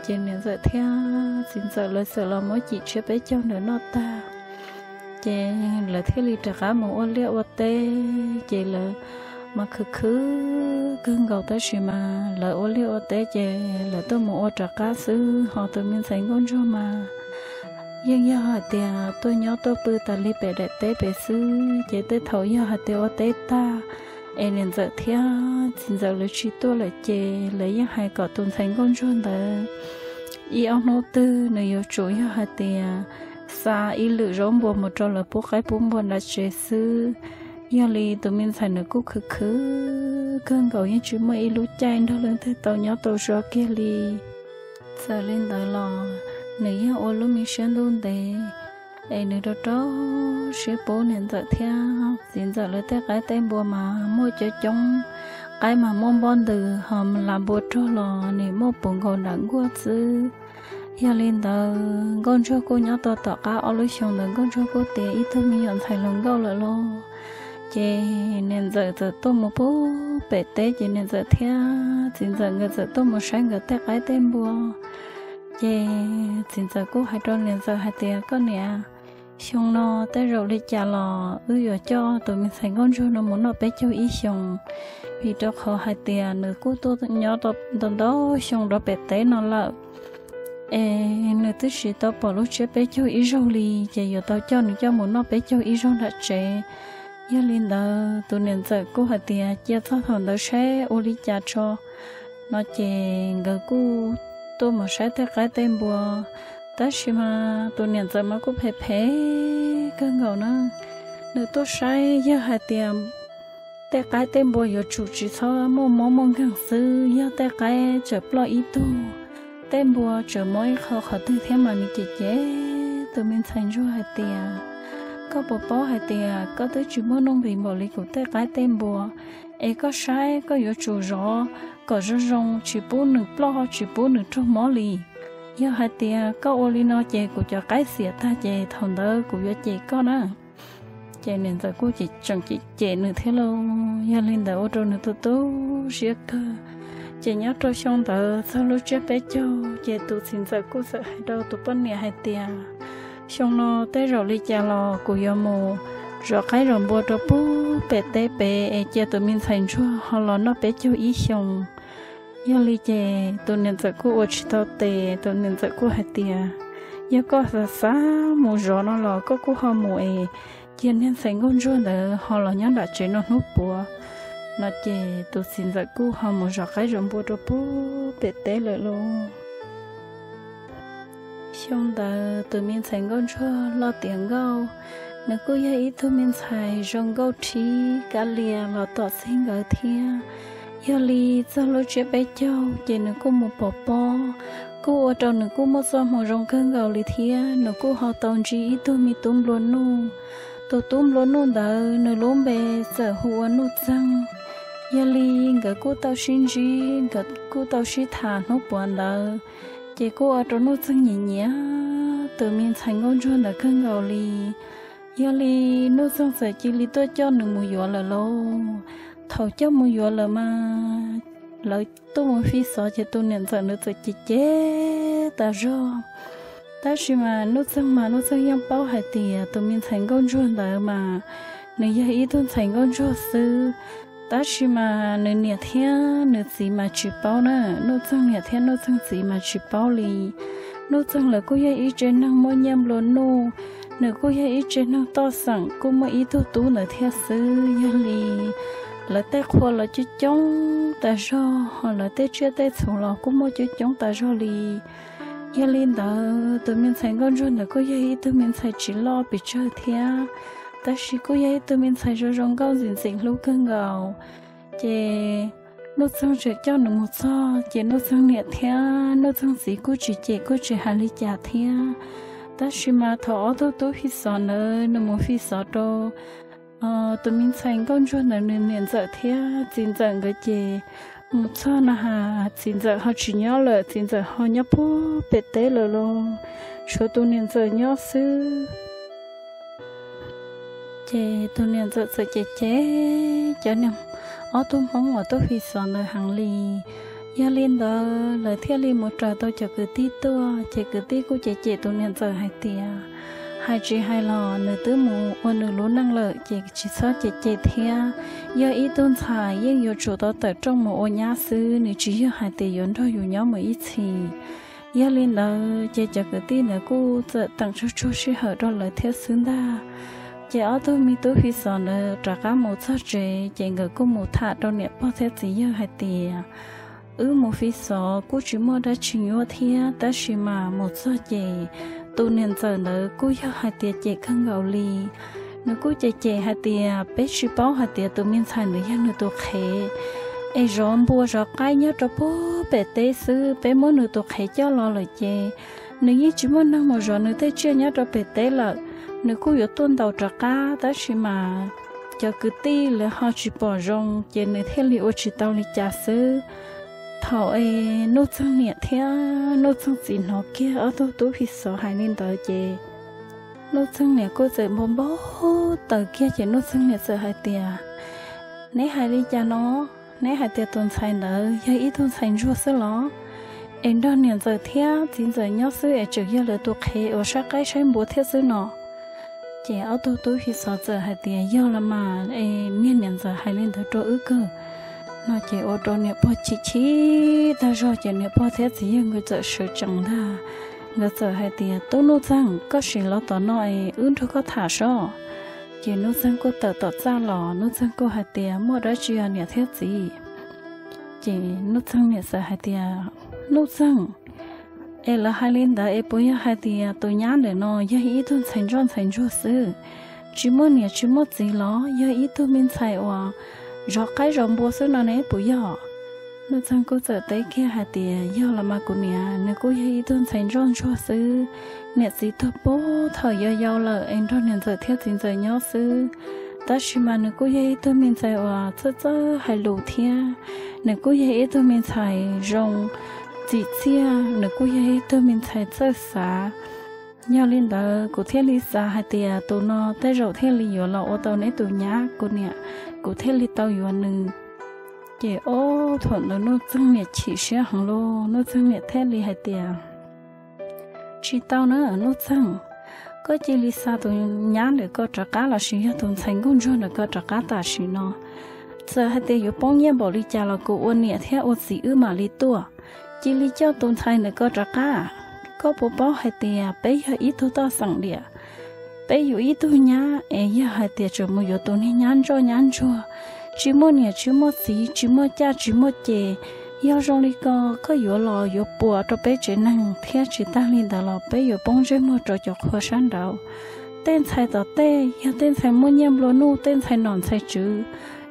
Ces niam ntxawm thiab txiv ntxawm lawv txawm los muab cim tsiab peb caug ntawd noj tag, ces lawv thiaj li rov qab mus ua liaj ua teb. Ces lawv mas khwv khwv kawg nkaus tab sis mas lawv ua liaj ua teb ces lawv tuaj mus ua rov qab xwb, ho tus me ntxhais Nkauj Ntsuag mas yeej yog hais tias tuaj nyob tuaj pw tas li pem daim teb pem xwb. Ces tej thaum yog hais tias ua teb tag es niam ntxawm thiab txiv ntxawm lawv tsis tuaj lawm ces lawv yeej hais kom tus ntxhais Nkauj Ntsuag ntawd ib ob hnub twg nws yuav tsum yog hais tias xa ib lwm zaub npua mus rau lawv pub qaib pub npua nram tsev xwb. Yog li tus me ntxhais nws kuj khwv khwv kawg nkaus, yeej tsis muaj ib lub caij nrog leej twg tau nyob tau zov kiag li. Txawm li ntawd los nws yeej ua lub me siab ntuj ntev, es nws rau rau siab pub niam ntxawm thiab txiv ntxawm lawv tej qaib tej npua mas muaj coob coob, qaib mas muaj npob ntws, ho lam npua rog los nim muaj puv nkaus nram nkuaj xwb. Yog li ntawd nkauj ntsuag kuj nyob tau tom qab ob lub xyoo ntawd nkauj ntsuag kuj tiav ib tug me nyuam ntxhais hluas nkauj lawm lauj. Ces niam ntxawm txawm tuaj mus pub pem teb, ces niam ntxawm thiab txiv ntxawm nkawd txawm tuaj mus saib nkawd tej qaib tej npua. Ces txiv ntxawm kuj hais rau niam ntxawm hais tias, koj niam, xyoo no tej zaum li cas los wb yuav coj tus me ntxhais nkauj ntsuag no mus noj peb caug ib xyoos, vim rau qhov hais tias nws kuj tuaj nyob ntau ntau xyoo rau pem teb no lawm, es nws twb tsis tau pom lub tsiab peb caug ib zaug li, ces yuav tau coj nws coj mus noj peb caug ib zaug nram tsev. Yog li ntawd tus niam ntxawm kuj hais tias cia txog thaum ntawd saib ua li cas tso no, ces nkawd kuj tuaj mus saib tej qaib tej npua. Tab sis mas tus niam ntxawm mas kuj phem phem kawg nkaus na, nws tuaj saib yog hais tias tej qaib tej npua yuav tsum tsis txhob muaj mob muaj nkeeg xwb, yog tej qaib tseem ploj ib tug, tej npua tseem mob ib qho qhov twg thiab mas nws cem cem tus me ntxhais ntsuag hais tias, koj puas paub hais tias koj twb tsis muaj nuj nqis npaum li kuv tej qaib tej npua, es koj saib koj yuav tsum zov kom zoo zoo tsis pub nws ploj tsis pub nws raug mob li. Yog hais tias koj ua li no ces kuv cov qaib xiam tag ces thaum ntawd kuv yuav cem koj na. Ces niam ntxawm kuj tseem cem cem nws thiab lauj. Yog li ntawd ua rau nws tu tu siab kawg. Ces nyob rau xyoo ntawd txog lub tsiab peb caug ces tus txiv ntxawm kuj txawm hais rau tus poj niam hais tias, xyoo no tej zaum li cas los kuv yuav mus zov qaib zov npua rau pub pem teb pem es cia tus me ntxhais ntsuag ho los noj peb caug ib xyoos. Yog li ces tus niam ntxawm kuj ua tsis tau tes, tus niam ntxawm kuj hais tias, yog koj xav xav mus zov no los koj kuj ho mus es cia niag ntxhais nkauj ntsuag ntawd ho los nyob nram tsev no hnub puav no. Ces tus txiv ntxawm kuj ho mus zov qaib zov npua rau pub pem teb lawm lauj. Xyoo ntawd tus me ntxhais nkauj ntsuag loj tiav nkauj, nws kuj yog ib tug me ntxhais zoo nkauj rhib kab lias los tom txij nkawd thiab. Yog li txog lub tsiab peb caug ces nws kuj mus pov pob, kuj ua rau nws kuj muaj txoj hmoo zoo kawg nkaus li thiab. Nws kuj ho tau ntsib ib tug me tub nplua nuj. Tus tub nplua nuj ntawd nws lub npe txawm hu ua Nuj Txeeg. Yog li nkawd kuj tau sib ntsib, nkawd kuj tau sib tham hnub puav ntawd, ces kuj ua rau Nuj Txeeg nyiam nyiam tus me ntxhais nkauj ntsuag ntawd kawg nkaus li. Yog li Nuj Txeeg txawm cia li tuaj coj nws mus yuav lawm lauj. Thaum coj mus yuav lawm mas lawv tuaj mus fi xov ces tus niam ntxawm nws txawm cem cem tas zog. Tab sis mas Nuj Txeeg mas Nuj Txeeg yeej paub hais tias tus me ntxhais nkauj ntsuag ntawd mas nws yog ib tug ntxhais nkauj ntsuag xwb. Tab sis mas nws niam thiab nws txiv mas tsis paub na, Nuj Txeeg niam thiab Nuj Txeeg txiv mas tsis paub li. Nuj Txeeg lawv kuj yog ib tsev neeg muaj nyiaj nplua nuj, nws kuj yog ib tsev neeg toj xeem kuj muaj ib tug tub ntawd thiab xwb. Yog li lawv tej qhua los coob coob tas zog, ho lawv tej tsiaj tej txhu los kuj muaj coob coob tas zog li. Yog li ntawd tus me ntxhais nkauj ntsuag ntawd kuj yog ib tug me ntxhais tsis loj pes tsawg thiab, tab sis kuj yog ib tug me ntxhais zoo zoo nkauj ntxim ntxim hlub kawg nkaus. Ces Nuj Txeeg tseem coj nws mus txog ces Nuj Txeeg niam thiab Nuj Txeeg txiv kuj tsis cem kuj tsis hais li cas thiab. Tab sis mas thaum ob tug tub fi xov ntawd nws mus fi xov rau tus me ntxhais nkauj ntsuag ntawd nws niam ntxawm thiab txiv ntxawm nkawd ces mus txog na has txiv ntxawm ho tsis nyob lawm, txiv ntxawm ho nyob pub pem teb lawm los tshuav tus niam ntxawm nyob xwb. Ces tus niam ntxawm txawm cem cem cov niag ob tug Hmoob uas tuaj fi xov ntawd heev li. Yog li ntawd lawv thiaj li mus raws tau cov kwv tij tuaj, ces kwv tij kuj cem cem tus niam ntxawm hais tias, hais tsis hais los nws twb mus ua nws lub neej lawm ces tsis txhob cem cem thiab. Yog ib tug ntxhais yeej yuav tsum tau tawm rooj mus ua nyab xwb, nws tsis yog hais tias yuav nrog yus nyob mus ib txhis. Yog li ntawd ces cov kwv tij ntawd kuj txawm teem tsug tsuag sij hawm rau lawv thiab xwb ntag. Ces ob tug me tub fi xov ntawd rov qab mus txog tsev, ces nkawd kuj mus tham rau niam pog thiab txiv yawg hais tias, wb mus fi xov kuj tsis muaj dab tsi nyuaj thiab, tab sis mas mus txog ces tus niam ntxawm ntawd kuj yog hais tias cem kawg nkaus li. Nws kuj cem cem hais tias peb tsis paub hais tias tus me ntxhais ntawd yog nws tus qhev, es zov npua zov qaib nyob rau pub pem teb xwb, peb muab nws tus qhev coj los lawm ces nws yeej tsis muaj neeg mus zov nws tej tsiaj nyob rau pem teb lawm, nws kuj yuav tuaj ntaus rov qab, tab sis mas cov kwv tij lawv ho tsis pom zoo ces nws thiaj li ua tsis tau li cas xwb. Thaum es Nuj Txeeg niam thiab Nuj Txeeg txiv hnov kiag ob tug tub Phi Xov hais li ntawd ces Nuj Txeeg niam kuj txawm npau npau taws kiag ces Nuj Txeeg niam txawm hais tias, neb hais li cas no? Neb hais tias tus ntxhais ntawd yog ib tug ntxhais ntsuag xwb los? Es nrog niam ntxawm thiab txiv ntxawm nyob xwb es tseem yog lawv tus qhev uas saib qaib saib npua thiab xwb no. Ces ob tug tub Phi Xov txawm hais tias, yog los mas es niag niam ntxawm hais li ntawd rau wb kawg no ces ua rau niam pog chim chim tag zog ces niam pog thiab txiv yawg nkawd txawm sawv tsees ntag. Nkawd txawm hais tias, tub Nuj Txeeg, koj sim los tom no es wb nrog koj tham sob. Ces Nuj Txeeg kuj tawm tom txaj los, Nuj Txeeg kuj hais tias, muaj dab tsi os niam thiab txiv? Ces Nuj Txeeg niam txawm hais tias, Nuj Txeeg, es lawv hais li ntawd es puas yog hais tias tus nyab ntawm no yog ib tug ntxhais ntsoj ntxhais ntsuag xwb, tsis muaj niam tsis muaj txiv los yog ib tug me ntxhais uas zov qaib zov npua xwb no ne puas yog? Nuj Txeeg kuj txawm teb kiag hais tias, yog los mas kuv niam, nws kuj yog ib tug ntxhais ntsoj ntsuag xwb. Niam txiv tuag puag thaum yau yau lawm es nrog niam ntxawm thiab txiv ntxawm nyob xwb. Tab sis mas nws kuj yog ib tug me ntxhais uas txawj txawj hais lus thiab nws kuj yog ib tug me ntxhais zoo txim txiaj, nws kuj yog ib tug me ntxhais txawj xav. Yog li ntawd kuv thiaj li xav hais tias tus no tej zaum thiaj li yuav los ua tau neb tus nyab kuv niam, kuv thiaj li tau yuav nws. Ces ob thaum ntawd Nuj Txeeg niam chim siab heev lauj, Nuj Txeeg niam thiaj li hais tias, tsis tau na Nuj Txeeg, koj cia li xa tus nyab ntawm koj rov qab lossis yog tus ntxhais nkauj ntsuag ntawm koj rov qab tam sim no. Txawm hais tias yuav poob nyiaj npaum li cas los kuv ua niam thiab ua txiv wb mam li tuaj. Cia li coj tus ntxhais ntawm koj rov qab. Koj puas paub hais tias peb yog ib tug toj xeem diam, peb yuav ib tug nyab es yog hais tias tseem mus yuav tus niag nyab ntsoj nyab ntsuag, tsis muaj niam tsis muaj txiv, tsis muaj caj tsis muaj ces, yog zoo li ko koj yuav los yuav puas rau peb tsev neeg thiab tsis tag li ntawd los peb yuav poob ntsej muag rau cov qhua sab nraud. Tej ntxhais tom tej yog tej ntxhais muaj nyiaj nplua nuj, tej ntxhais nom ntxhais tswv,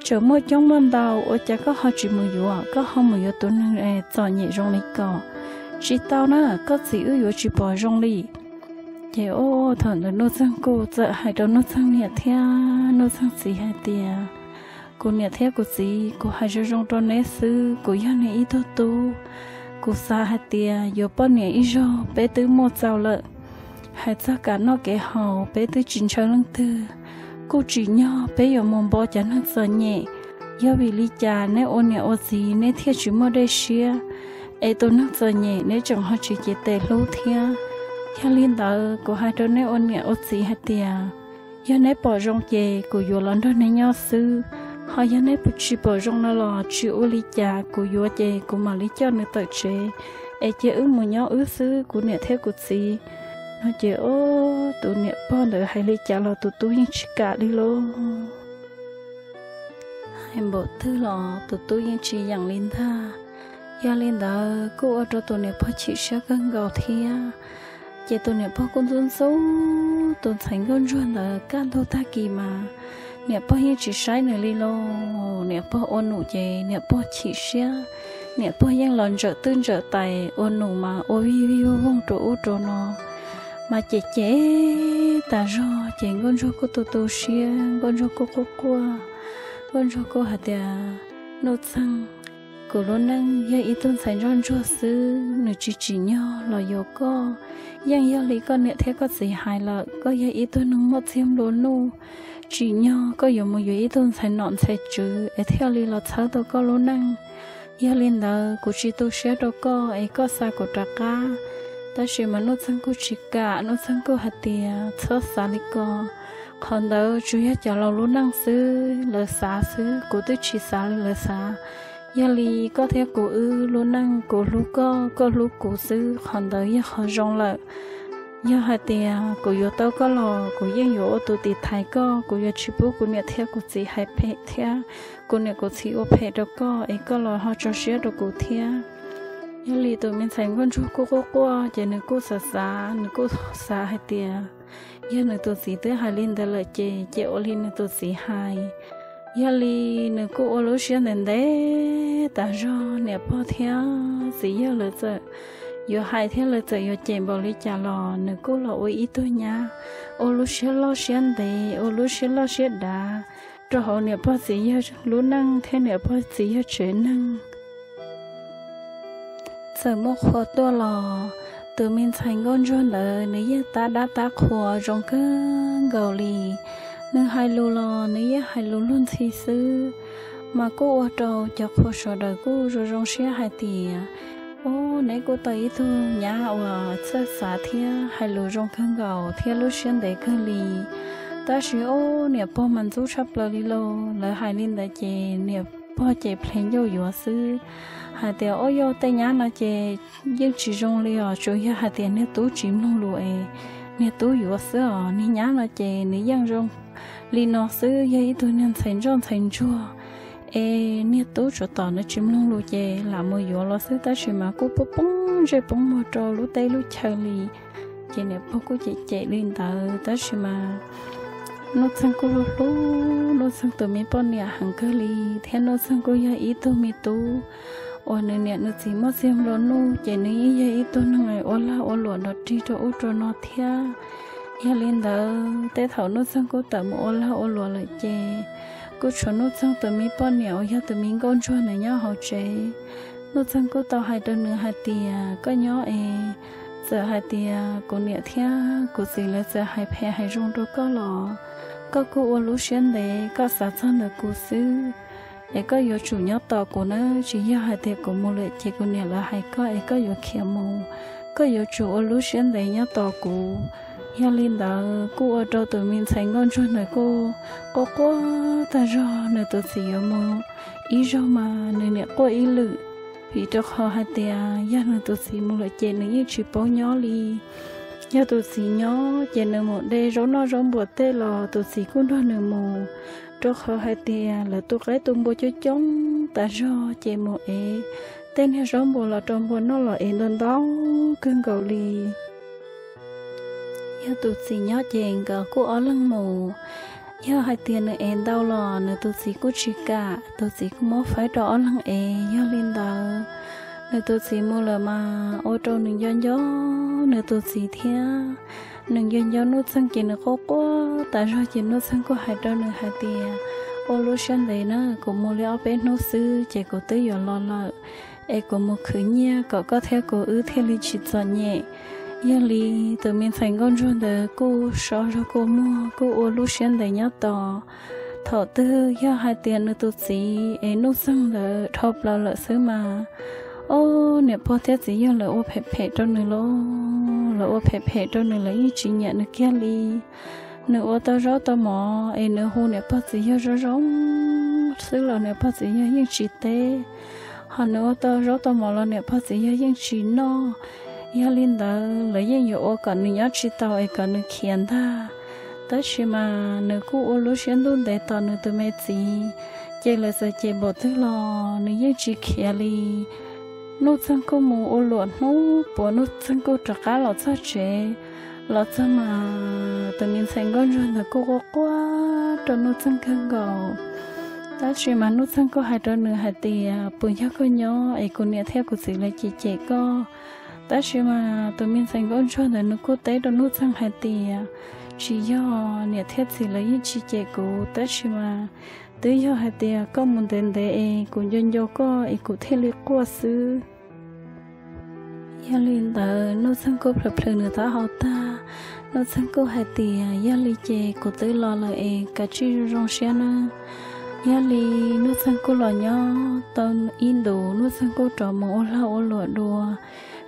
tseem muaj coob muaj ntau, ua cas koj ho tsis mus yuav, koj ho mus yuav tus neeg txom nyem zoo li ko? Tsis tau na, koj txiv wb yuav tsis pom zoo li. Ces ob thaum ntawd Nuj Txeeg kuj txawm hais rau Nuj Txeeg niam thiab Nuj Txeeg txiv hais tias, kuv niam thiab kuv txiv, kuv hais zoo zoo rau neb xwb, kuv yog neb ib tug tub. Kuv xav hais tias yuav poj niam ib zaug peb twb muaj txaus lawm. Hais txog kev noj kev haus peb twb tsis ntshaw leej twg, kuj tsim nyog peb yuav mus npo cov neeg txom nyem. Yog vim li cas neb ua niam ua txiv neb thiaj tsis muaj dej siab, es tus neeg txom nyem neb tseem ho tsis cev tes hlub thiab? Yog li ntawd kuv hais rau neb ua niam ua txiv hais tias, yog neb pom zoo ces kuv yuav los nrog neb nyob xwb, ho yog neb tsis pom zoo no los tsis ua li cas, kuv yuav ces kuv mam li coj nws tawm tsev, es cia wb mus nyob wb xwb kuv niam thiab kuv txiv. No ces ob tus niam pog ntawd hais li cas los tus tub yeej tsis kam li lauj. Hais npaum twg los tus tub yeej tsis yeem li ntag. Yog li ntawd kuj ua rau tus niam pog chim siab kawg nkaus thiab. Ces tus niam pog kuj ntxub ntxub tus ntxhais nkauj ntsuag ntawd kaj ntug tag kis mas niam pog yeej tsis saib nws li lauj. Niam pog ua num ces niam pog chim siab, niam pog yeej los ntsawm twj ntsawm tais ua num mas ua vij vij voog voog rau ub rau no. Mas cem cem tas zog ces nkauj ntsuag kuj tu tu siab, nkauj ntsuag kuj quaj quaj. Nkauj ntsuag kuj hais tias, Nuj Txeeg, kuv lub neej yog ib tug ntxhais ntsoj ntsuag xwb, nws tsis tsim nyog los yuav koj. Yeej yog li koj niam thiab koj txiv hais lawm, koj yog ib tug neeg muaj txiag nplua nuj, tsim nyog koj yuav mus yuav ib tug ntxhais nom ntxhais tswv es thiaj li los txhawb tau koj lub neej. Yog li ntawd kuv tsis tu siab rau koj es koj xa kuv rov qab. Tab sis mas Nuj Txeeg kuj tsis kam, Nuj Txeeg kuj hais tias, txhob xav li ko. Qhov ntawd tsuas yog cov laus lub neej xwb, lawv xav xwb, kuv twb tsis xav li lawv xav. Yog li koj thiab kuv wb lub neej, kuv hlub koj, koj hlub kuv xwb, qhov ntawd yog qhov zoo lawm. Yog hais tias kuv yuav tau koj los kuv yeej yuav ua tus tiv thaiv koj, kuv yuav tsis pub kuv niam thiab kuv txiv hais phem thiab kuv niam kuv txiv ua phem rau koj es koj los ho tso siab rau kuv thiab. Yog li tus me ntxhais nkauj ntsuag kuj quaj quaj ces nws kuj xav xav, nws kuj xav hais tias, yog nws tus txiv twb hais li ntawd lawm ces cia ua li nws tus txiv hais. Yog li nws kuj ua lub siab ntev ntev tas zog, niam pog thiab txiv yawg lawv txawm yuav hais thiab lawv txawm yuav cem npaum li cas los nws kuj los ua ib tug nyab ua lub siab loj siab ntev, ua lub siab loj siab dav rau hauv niam pog txiv yawg lub neej thiab niam pog txiv yawg tsev neeg. Txawm muaj qhua tuaj los, tus me ntxhais nkauj ntsuag ntawd nws yeej tab dab tab qhua zoo kawg nkaus li. Nws hais lus los nws yeej hais lus luag ntxhi xwb, mas kuj ua rau cov qhua sawv daws kuj zoo zoo siab hais tias, Ub, neb kuj tau ib tug nyab uas txawj xav thiab hais lus zoo kawg nkaus thiab lub siab ntev kawg li. Tab sis ub, niam pog mas ntxub tshaj plaws li lauj. Lawv hais li ntawd ces niam pog ces plhev ncauj yuav xwb, hais tias, Ub, yog tej nyab no ces yeej tsis zoo li os, tsuas yog hais tias niag tub tsis mloog lus es niag tub yuav xwb os. Niag nyab no ces nws yeej zoo li no xwb, yog ib tug niag ntxhais ntsoj ntxhais ntsuag es niag tub tsuas tom nws tsis mloog lus ces lam mus yuav los xwb, tab sis mas kuj poob poob ntsej poob muag rau lub teb lub chaw li. Ces niam pog kuj cem cem li ntawd, tab sis mas Nuj Txeeg kuj hlub hlub Nuj Txeeg tus me poj niam heev kawg li, thiab Nuj Txeeg kuj yog ib tug me tub uas nws niam nws txiv muab txiag nplua nuj, ces nws yeej yog ib tug neeg ua lag ua luam nrov rig rau ub rau no thiab. Yog li ntawd, tej thaum Nuj Txeeg kuj tawm mus ua lag ua luam lawm ces kuj tshuav Nuj Txeeg tus me poj niam uas yog tus me nkauj ntsuag ntawd nyob hauv tsev. Nuj Txeeg kuj tau hais rau nws hais tias, Koj nyob es txawm hais tias kuv niam thiab kuv txiv lawv txawm hais phem hais zoo rau koj los, koj kuj ua lub siab ntev, koj xav txog ntawm kuv xwb. Es koj yuav tsum nyob tos kuv na, tsis yog hais tias kuv mus lawm ces kuv niam lawv hais koj es koj yuav khiav mus. Koj yuav tsum ua lub siab ntev nyob tos kuv. Yog li ntawd kuj ua rau tus me ntxhais nkauj ntsuag ntawd kuj quaj quaj tag zog, nws tus txiv yuav mus ib zaug mas nws niam quaj ib lwm, vim rau qhov hais tias yog nws tus txiv mus lawm ces nws yeej tsis paub nyob li. Yog tus txiv nyob ces nws mus de zaub noj zaub npua tej los tus txiv kuj nrog nws mus, rau qhov hais tias lawv tu qaib tu npua coob coob tas zog ces mus ev tej niag zaub npua los rau npua noj los ev ntau ntau kawg nkaus li. Yog tus txiv nyob ces nkawd kuj ob leeg mus. Yog hais tias nws ev ntau los nws tus txiv kuj tsis kam, tus txiv kuj muab faib rau ob leeg ev. Yog li ntawd, nws tus txiv mus lawm mas ua rau nws nco nco nws tus txiv thiab nws nco nco Nuj Txeeg ces nws quaj quaj tas zog ces Nuj Txeeg kuj hais rau nws hais tias, Ua lub siab ntev na, kuv mus li ob peb hnub xwb ces kuv twb yuav los lawm, es kuv mus khwv nyiaj kom koj thiab kuv wb thiaj li tsis txom nyem. Yog li tus me ntxhais nkauj ntsuag ntawd kuj so zog kua muag kuj ua lub siab ntev nyob tos. Thaum twg yog hais tias nws tus txiv es Nuj Txeeg ntawd dhau plaws lawm xwb mas, ob niam pog thiab txiv yawg lawv ua phem phem rau nws lauj, lawv ua phem phem rau nws, lawv yeej tsis nyiam nws kiag li. Nws ua tau zaub tau mov es nws hu niam pog txiv yawg zoo zoo xwb los niam pog txiv yawg yeej tsis teb, ho nws ua tau zaub tau mov los niam pog txiv yawg yeej tsis noj. Yog li ntawd lawv yeej yuav ua kom nws nyob tsis tau es kom nws khiav ntag. Tab sis mas nws kuj ua lub siab ntuj ntev tos nws tus me txiv, ces lawv txawm cem npaum twg los nws yeej tsis khiav li. Nuj Txeeg kuj mus ua luam hnub puav, Nuj Txeeg kuj rov qab los txog tsev. Los txog mas tus me ntxhais nkauj ntsuag ntawd kuj quaj quaj rau Nuj Txeeg kawg nkaus. Tab sis mas Nuj Txeeg kuj hais rau nws hais tias, Puas yog koj nyob es kuv niam thiab kuv txiv lawv cem cem koj? Tab sis mas tus me ntxhais nkauj ntsuag ntawd nws kuj teb rau Nuj Txeeg hais tias, Tsis yog, niam thiab txiv lawv yeej tsis cem kuv, tab sis mas twb yog hais tias koj mus ntev ntev es kuv nco nco koj es kuv thiaj li quaj xwb. Yog li ntawd Nuj Txeeg kuj plhws plhws nws taub hau tag, Nuj Txeeg kuj hais tias, Yog li ces kuv twb los lawm es kav tsij zoo zoo siab nawb. Yog li Nuj Txeeg kuj los nyob tau ib ntus, Nuj Txeeg kuj rov mus ua lag ua luam dua,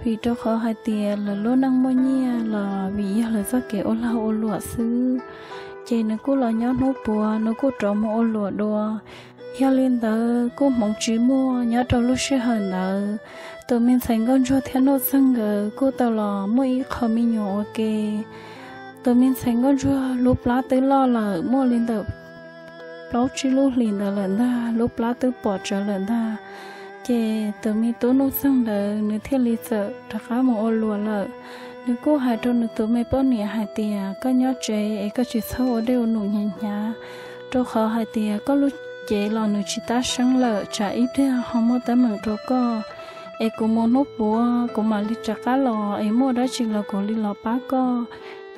vim rau qhov hais tias lawv lub neej muaj nyiaj los vim yog lawv txoj kev ua lag ua luam xwb. Ces nws kuj los nyob hnub puav, nws kuj rov mus ua luam dua. Yog li ntawd kuj hmoov tsis muaj, nyob rau lub sij hawm ntawd tus me ntxhais nkauj ntsuag thiab Nuj Txeeg nkawd kuj tau los muaj ib qho me nyuam ua ke. Tus me ntxhais nkauj ntsuag lub plab twb loj lawm, muaj li ntawm plaub tsib lub hlis ntawd lawm ntag, lub plab twb pom tsawv lawm ntag. Ces tus me tub Nuj Txeeg ntawd nws thiaj li txawm rov qab mus ua luam lawm. Nws kuj hais rau nws tus me poj niam hais tias, Koj nyob tsev es koj tsis txhob ua dej ua num hnyav hnyav, rau qhov hais tias koj lub cev los nws tsis tab seeb lawm, tsam ib pliag ho muaj teeb meem rau koj. Es kuv mus hnub puav kuv mam li rov qab los, es muaj dab tsi los kuv li los pab koj.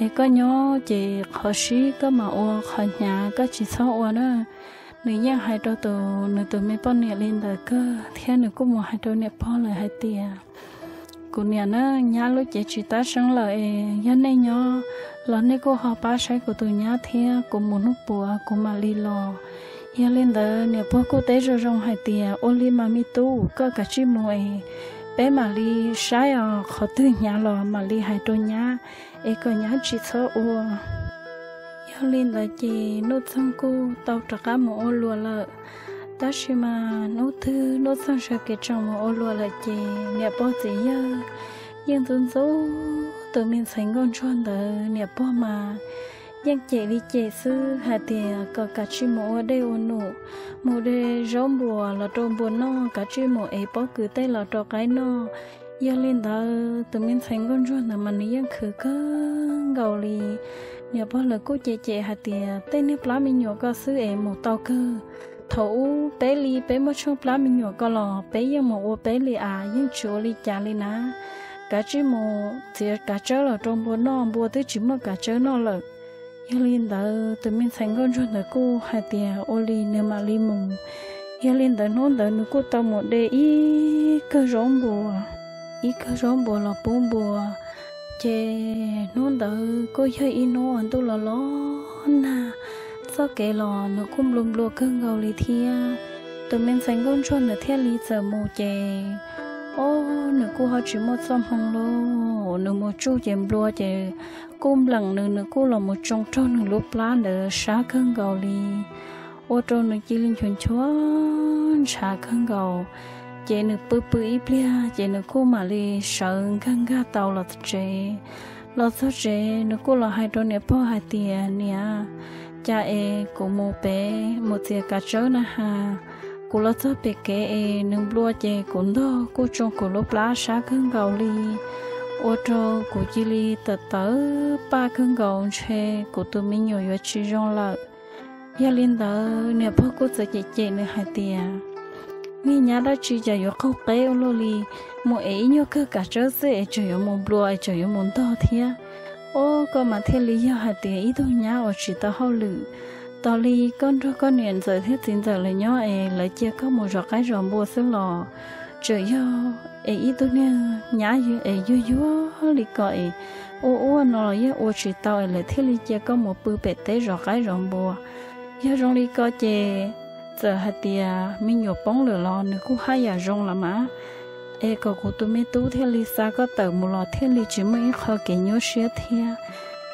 Es koj nyob ces qhov sib koj mam ua, qhov hnyav koj tsis txhob ua na. Nws yeej hais rau tus, nws tus me poj niam li ntawd kawg thiab nws kuj mus hais rau niam pog lawm hais tias, kuv niam na, nyab lub cev tsis tab seeb lawm es yog nej nyob los nej kuj ho pab saib kuv tus nyab thiab, kuv mus hnub puav kuv mam li los. Yog li ntawd niam pog kuj teb zoo zoo hais tias, ua li mas me tub, koj kav tsij mus es peb mam li saib os, qhov twg hnyav los mam li hais rau nyab es kom nyab tsis txhob ua. Yog li ntawd ces Nuj Txeeg kuj tau rov qab mus ua luam lawm. Tab sis mas hnub twg Nuj Txeeg sawv kev tseem mus ua luam lawm ces niam pog txiv yawg yeej ntxub ntxub tus me ntxhais nkauj ntsuag ntawd, niam pog mas yeej cem li cem xwb hais tias kom kav tsij mus ua dej ua num, mus de zaub npuas los rau npua noj, kav tsij mus ev pob kws tej los rau qaib noj. Yog li ntawd tus me ntxhais nkauj ntsuag ntawd mas nws yeej khwv kawg nkaus li. Niam pog lawv kuj cem cem hais tias, tej niag plab me nyuam ko xwb es mus tau kawg. Thaum ub peb li peb muaj tsheej plab me nyuam ko los peb yeej mus ua peb li as, yeej tsis ua li cas li na. Kav tsij mus txiav kav tsawb los rau npua noj, npua twb tsis muaj kav tsawb noj lawm. Yog li ntawd tus me ntxhais nkauj ntsuag ntawd kuj hais tias ua li nws mam li mus. Yog li ntawd hnub ntawd nws kuj tau mus de ib kawg zaub npuas, ib kawg zaub npuas los pub npua. Ces hnub ntawd kuj yog ib hnub uas ntuj los los nag, txoj kev los nws kuj nplua nplua kawg nkaus li thiab. Tus me ntxhais nkauj ntsuag ntawd thiaj li txawm mus ces, o, nws kuj ho tsis muaj txoj hmoo lauj, nws mus tsuj ces nplua ces kuj npleem nws, nws kuj los mus tsoo raug nws lub plab ntawd sab kawg nkaus li, ua rau nws cia li nchuav nchuav ntshav kawg nkaus. Ces nws pw pw ib pliag ces nws kuj mam li sawv nkag nkag tau los tsev. Los txog tsev nws kuj los hais rau niam pog hais tias, niam, cas es kuv mus pem mus txiav kav tsawb na has, kuv los txog pem kev es nws nplua ces kuv ntog kuj tsoo kuv lub plab sab kawg nkaus li, ua rau kuv cia li tawm tawv paj kawg nkaus, ntshe kuv tus me nyuam yuav tsis zoo lawm. Yog li ntawd niam pog kuj txawm cem cem nws hais tias, niag nyab dab tsi cas yuav qaug qeb ua luaj li, mus ev ib nyuag kawg kav tsawb xwb es tseem yuav mus nplua es tseem yuav mus ntog thiab. O, koj mas thiaj li yog hais tias ib tug nyab uas tsis tau hauj lwm. Tos li koj nrog koj niam ntxawm thiab txiv ntxawm lawv nyob es lawv cia koj mus zov qaib zov npua xwb los, tseem yog es ib tug niag nyab es yuag yuag li ko es ua ua no los yeej ua tsis tau es lawv thiaj li cia koj mus pw pem teb zov qaib zov npua. Yog zoo li ko ces txawm hais tias me nyuam poob lawm los nws kuj haj yam zoo los mas, es kom kuv tus me tub thiaj li xa koj tawm mus los thiaj li tsis muaj ib qho kev nyuaj siab thiab.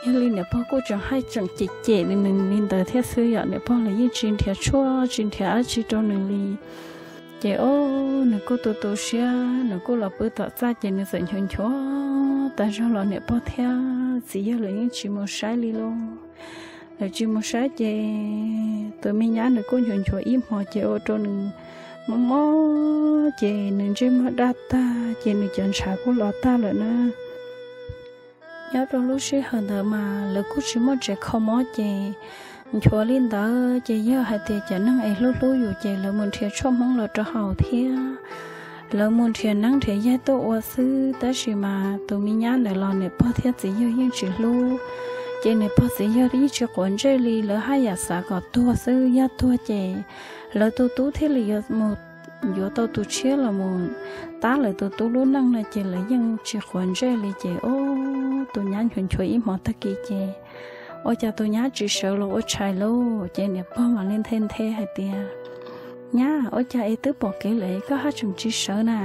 Yog li niam pog kuj tseem haj tseem cem cem li nws li ntawd thiab xwb yom, niam pog los yeej tsis nrhiav tshuaj tsis nrhiav dab tsi rau nws li. Ces o, nws kuj tu tu siab, nws kuj los pw tom txaj ces nws txawm nchuav nchuav tas zog los niam pog thiab txiv yawg lawv yeej tsis mus saib li lauj. Lawv tsis mus saib ces tus me nyab nws kuj nchuav nchuav ib hmos ces ua rau nws mob mob ces nws ntsej muag daj tag ces nws cov ntshav kuj los tag lawm na. Nyob rau lub sij hawm ntawd mas lawv kuj tsis muaj tsev kho mob ces nchuav li ntawd ces yog hais tias cov neeg es hlub hlub yus ces lawv mus nrhiav tshuaj hmoob los rau haus thiab lawv mus nrhiav neeb nrhiav yaig tuaj ua xwb, tab sis mas tus me nyab ntawd los niam pog thiab txiv yawg yeej tsis hlub. Ces niam pog txiv yawg yeej tsis quav ntsej li, lawv haj yam xav kom tuag xwb, yog tuag ces lawv tus tub thiaj li yuav mus yuav tau tus tshiab los mus tab lawv tus tub lub neej no ces lawv yeej tsis quav ntsej li. Ces o, tus nyab nchuav nchuav ib hmos tag kis ces ua cas tus nyab tsis sawv los ua tshais lauj, ces niam pog mam li nthe nthe hais tias, nyab, ua cas es twb pom kev lawm koj haj tseem tsis sawv na?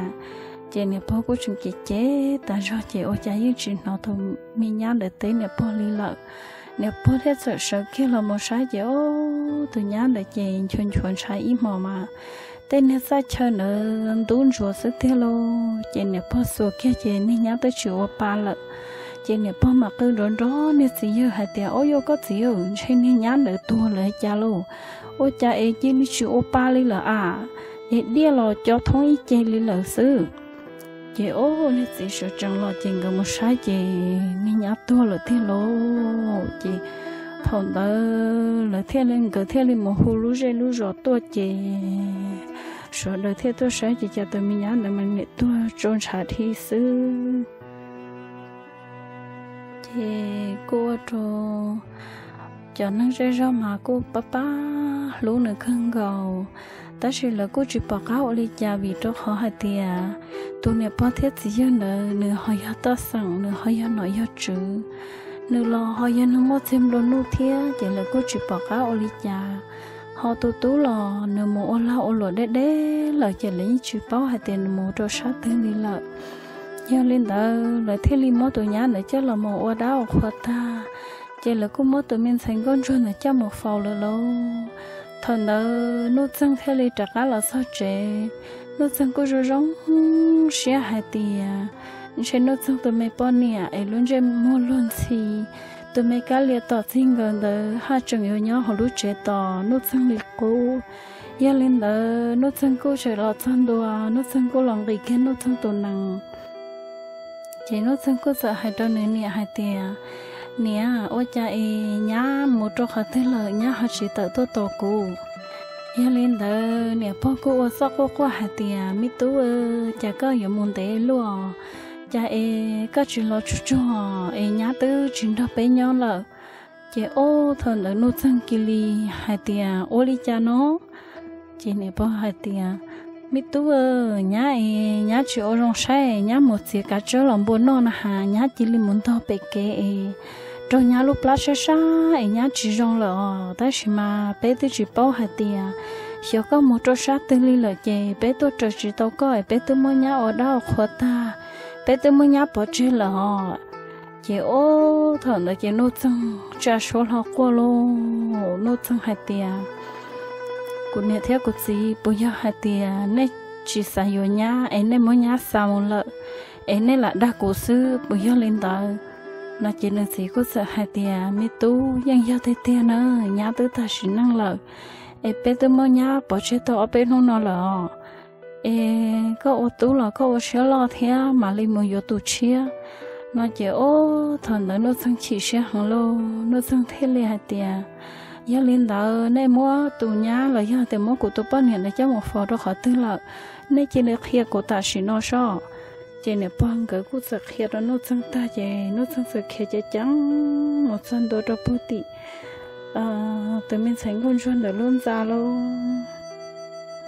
Ces niam pog kuj tseem cem cem tas zog ces ua cas yeej tsis hnov tus me nyab ntawd teb niam pog li lawm. Niam pog thiaj txawm sawv kiag los mus saib ces o, tus nyab ntawd ces nchuav nchuav ntshav ib hmos mas tej niag txaj chaw ntawd ntub ntsuav xwb tiag lauj. Ces niam pog xuas kiag ces niag nyab twb tsis ua pa lawm. Ces niam pog mam qw nrov nrov niag txiv yawg hais tias, o, yog koj txiv, ntshe niag nyab ntawd tuag lawm cas lauj, ua cas es cia li tsis ua pa li lawm a, es diaj los cov thoob ib ce li lawm xwb. Ces o, niag txiv sawv tsees los ces nkawd mus saib ces niag nyab tuag lawm tiag lauj. Ces thaum ntawd lawv thiaj li, nkawd thiaj li mus hu lub zej lub zos tuaj ces sawv daws thiaj tuaj saib ces cas tus me nyab ntawd mas niam tuag tsau ntshav dhi xwb. Ces kuj ua rau cov neeg zej zog mas kuj pab pab hlub nws kawg nkaus. Tab sis lawv kuj tsis pom qab ua li cas vim rau qhov hais tias tus niam pog thiab txiv yawg ntawd nws ho yog toj xeem, nws ho yog nom yog tswv, nws los ho yog neeg muaj txiag nplua nuj thiab, ces lawv kuj tsis pom qab ua li cas. Ho tus tub los nws mus ua lag ua luam deb deb lawm ces lawv yeej tsis paub hais tias nws mus rau sab twg li lawm. Yog li ntawd lawv thiaj li muab tus nyab ntawd coj los mus ua dab ua qhua tag, ces lawv kuj muab tus me ntxhais nkauj ntsuag ntawd coj mus faus lawm lauj. Thaum ntawd Nuj Txeeg thiaj li rov qab los txog tsev. Nuj Txeeg kuj zoo zoo siab hais tias ntshe Nuj Txeeg tus me poj niam es lub ntsej muag luag ntxhi, tus me kab lia tom txij nkawm ntawd haj tseem yuav nyob hauv lub tsev tos Nuj Txeeg li qub. Yog li ntawd Nuj Txeeg kuj tseem los txog ntua, Nuj Txeeg kuj los nqis kiag Nuj Txeeg tus nees. Ces Nuj Txeeg kuj txawm hais rau nws niam hais tias, Niam, ua cas es nyab mus rau qhov twg lawm nyab ho tsis tawm tuaj tos kuv? Yog li ntawd niam pog kuj ua txuj quaj quaj hais tias, Me tub, cas koj yuav mus ntev luaj, cas es koj tsis los tsuag tsuag es nyab twb tsis nrog peb nyob lawm. Ces ob thaum ntawd Nuj Txeeg cia li hais tias, Ua li cas no? Ces niam pog hais tias, Me tub, nyab es nyab tsis ua zoo saib, nyab mus txiav kav tsawb los npua noj na has, nyab cia li mus ntog pem kev es raug nyab lub plab sab sab es nyab tsis zoo lawm os. Tab sis mas peb twb tsis paub hais tias xyov koj mus rau sab twg li lawm ces peb tuaj raws tsis tau koj es peb twb muab nyab ua dab ua qhua tag, peb twb muab nyab pov tseg lawm os. Ces ob thaum ntawd ces Nuj Txeeg tsa suab hlo quaj lauj. Nuj Txeeg hais tias, Kuv niam thiab kuv txiv, puas yog hais tias nej tsis xav yuav nyab es nej muab nyab xa mus lawm, es nej lam dag kuv xwb, puas yog li ntawd? No ces nws txiv kuj txawm hais tias, Me tub, yeej yog tiag tiag na, nyab twb tag sim neej lawm, es peb twb muab nyab pov tseg tau ob peb hnub no lawm os. Es koj ua tub los koj ua siab loj thiab mam li mus yuav tus tshiab. No ces ob thaum ntawd Nuj Txeeg chim siab heev lauj, Nuj Txeeg thiaj li hais tias, Yog li ntawd nej muab tus nyab los yog tias muab kuv tus poj niam ntawd coj mus faus rau qhov twg lawm? Nej cia li qhia kuv tam sim no sob. Ces niam pog nkawd kuj txawm qhia rau Nuj Txeeg tag ces Nuj Txeeg txawm khiav ceev ceev mus txog ntua rau puag tim tus me ntxhais nkauj ntsuag ntawd lub ntxa lauj.